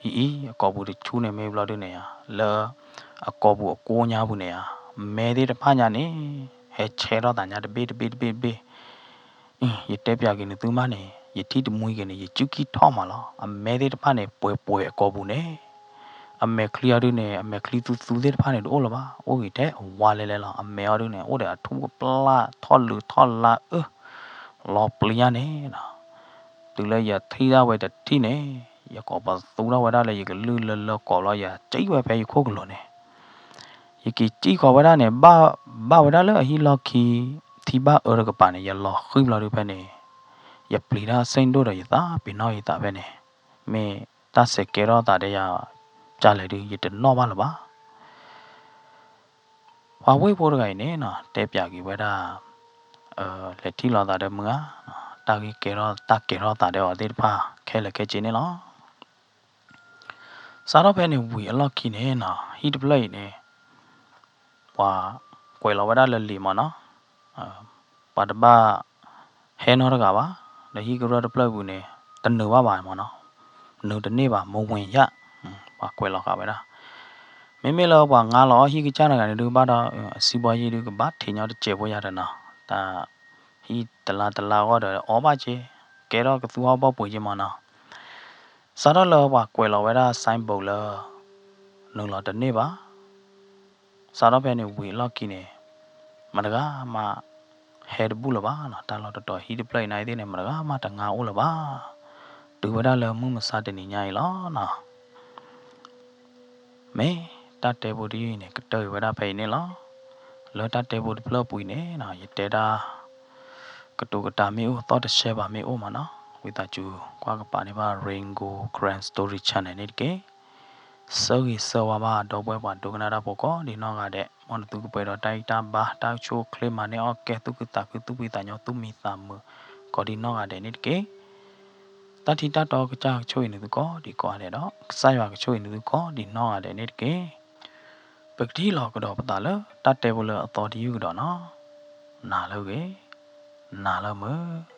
အံၤအံၤ အကိာ်ပူၤတဆူန့ၣ်မ့ၢ်ဘျီဒုန့ၣ်ဧါ လၢ အကိာ်ပူၤအကိးညါပူၤန့ၣ်ဧါ အမဲသ့ၣ်တဖၣ်ညါန့ၣ် ဟဲဆဲထီၣ်သးညါတဘ့ၣ်တဘ့ၣ်တဘ့ၣ်တဘ့ၣ် ယတဲပၠးက့ၤနသုမးန့ၣ် ယထံၣ်တမှံက့ၤန့ၣ် ယစုၣ်ကံၢ်ထီၣ်မးလီၤ. အမဲသ့ၣ်တဖၣ်န့ၣ် ပှဲၤပှဲၤအကိာ်ပူၤန့ၣ် အမဲာ်ချံအီၤဒုန့ၣ် အမဲာ်ချံသူသူသ့ၣ်တဖၣ်န့ၣ် တအိၣ်လၢၤဘၣ် အိၣ်ဂ့ၤထဲအဝါလဲၤလဲၤလီၤ. အမဲာ်အီၤဒုန့ၣ် အိၣ်ဒီးအထူအပျၢ်ထီၣ်လုးထီၣ်လါအၢ လီၤပျံၤညါန့ၣ်နီၤ. တုၤလၢယထံၣ်ဒၣ်ဝဲတထံၣ်န့ၣ် ယကိးပသူထီၣ်ဝဲဒၣ်လၢယကလုၢ်လၢလၢကိးလီၤ ယစံၣ်ဝဲဖဲယခိၣ်ကလိၤန့ၣ် ယက့ၤစံၣ်ဃီၤဝဲဒၣ်န့ၣ် ဘၣ်ဝဲဒၣ်လၢအဟံၣ်လီၢ်ခံ ထံဘၣ်အၢတကပၤန့ၣ် ယလီၤဃံၤဘျီဒုဖဲန့ၣ် ယပျံၤတၢ်စ့ၣ်ဒိၣ်ဒီးယသးပ့ၤနီၣ်ယသးဖဲန့ၣ် မ့ၢ်တၢ်စဲးကဲထီၣ်သးဒီးယၤ ကၢ်လဲၣ်ဒု ယတနီၣ်ဘၣ်လၢၤဘၣ်. ပှၤဝ့ၢ်ဖိတဂၤအံၤန့ၣ်နီၤ တဲပၠးက့ၤဝဲဒၣ် လဲၤထံၣ်လိာ်သးဒီးမုၢ်ဂၤ တၢ်ဂ့ၢ်ကဲထီၣ်တၢ်ကဲထီၣ်သးဒီးအီၤသ့ၣ်တဖၣ်ခဲလၢာ်ခဲဆ့န့ၣ်လီၤ. စးထီၣ်ဖဲန့ၣ်ဝံၤအလီၢ်ခံန့ၣ်နီၤ ဟံၣ်တဖျၢၣ်အံၤန့ၣ် ပှၤကွဲးလီၤဝဲဒၣ်လၢလံာ်မ့ၢ်နီၤ ပှၤတဘၣ်ဟဲနီတဂၤဘၣ် ဒီးဟံၣ်ကရၢၢ်တဖျၢၣ်ပူၤန့ၣ် တနုာ်ဘၣ်ဘၣ်မ့ၢ်နီၤ နုာ်တန့ၢ်ဘၣ် မဝင်ရ ပှၤကွဲးလီၤဃာ်ဝဲဒၣ် မ့မ့ၢ်လၢပှၤငါလီၤအီၣ်ဟံၣ်ကစၢ်တဂၤန့ၣ်ဒုးဘၣ်ဒီး အစံးဘီယံၤဒုးကဘၣ်ထံးညီတစဲးဖိယၤဒီးနီၤ တၢ်ဟံၣ်တလါတလါအဂီၢ်ဒီးအီၣ်ဘၣ်က့ၤ ကဲထီၣ်ကသူဟီၣ်ဘီပှ့ၤက့ၤမ့ၢ်နီၤ စးထီၣ်လၢပှၤကွဲးလီၤဝဲဒၣ် signboard လၢ နုာ်လီၤတန့ၢ်ဘၣ် စးထီၣ်ဖဲန့ၣ်ဝံၤအလီၢ်ခံန့ၣ် မတၤတဂၤမး ဟဲတဘူၣ်လၢၤဘၣ်နီၤ, တၢ်လီၢ်တတီၤဟံၣ်တဖျၢၣ်အံၤန့ၣ်သ့ၣ်န့ၣ် မတဂၤမးတငါအိၣ်လၢၤဘၣ်, တုၤဝဲဒၣ်လၢမုၢ်မဆါတနံၤညါအံၤလီၤနီၤ. မ့ၢ်တၢ်တဲဖိတယုၢ်အံၤန့ၣ် ကတၢၢ်အံၤဝဲဒၣ်ဖဲအံၤန့ၣ်လီၤ. လၢတၢ်တဲဖိတဖျၢၣ်အပူၤအံၤန့ၣ်နီၤ ယတဲဒၣ် ကတိၤကတာ်မ့ၢ်အိၣ် သီၣ်တဆှဲဘၣ်မ့ၢ်အိၣ်မးနီၤ, ဝံသးစူၤကွၢ်ကပၤန့ၢ်ဘၣ် Rain Gold Karen Story Channel န့ၣ်တက့ၢ်. ဆၢဂ့ၤဆၢဝါဘၣ်ဒီပုၢ်ဝဲၢ်ပှၤဒိကနၣ်တၢ်ဖိကိးဒံးနီၢ်ဂၤဒဲး, မ်နသုကပှဲၤဒီးတၢ်အံၣ်တၢ်ဘါ တၢ်အိၣ်ဆူၣ်အိၣ်ချ့မၤန့ၢ်အီၣ်ကဲ သူၣ်ခုသးခု သူၣ်ဖှံသးညီ သူၣ်မံသးမုာ် ကိးဒံးနီၢ်ဂၤဒဲးန့ၣ်တက့ၢ်. တၢ်ထံတၢ်တီကစၢ်ကဆိၣ်ဂ့ၤနသုကိးဒံးကိးဂၤဒဲးဒီး ကစၢ်ယွၤကဆိၣ်ဂ့ၤနသုကိးဒံးနီၢ်ဂၤဒဲးန့ၣ်တက့ၢ်. ပကထံၣ်လိာ်ကဒီးပသးလၢတၢ်တဲဖိလၢအသီတယုၢ်ကဒီးနီၤ. နၤလၢအဂ့ၤ, နၤလၢမုာ်.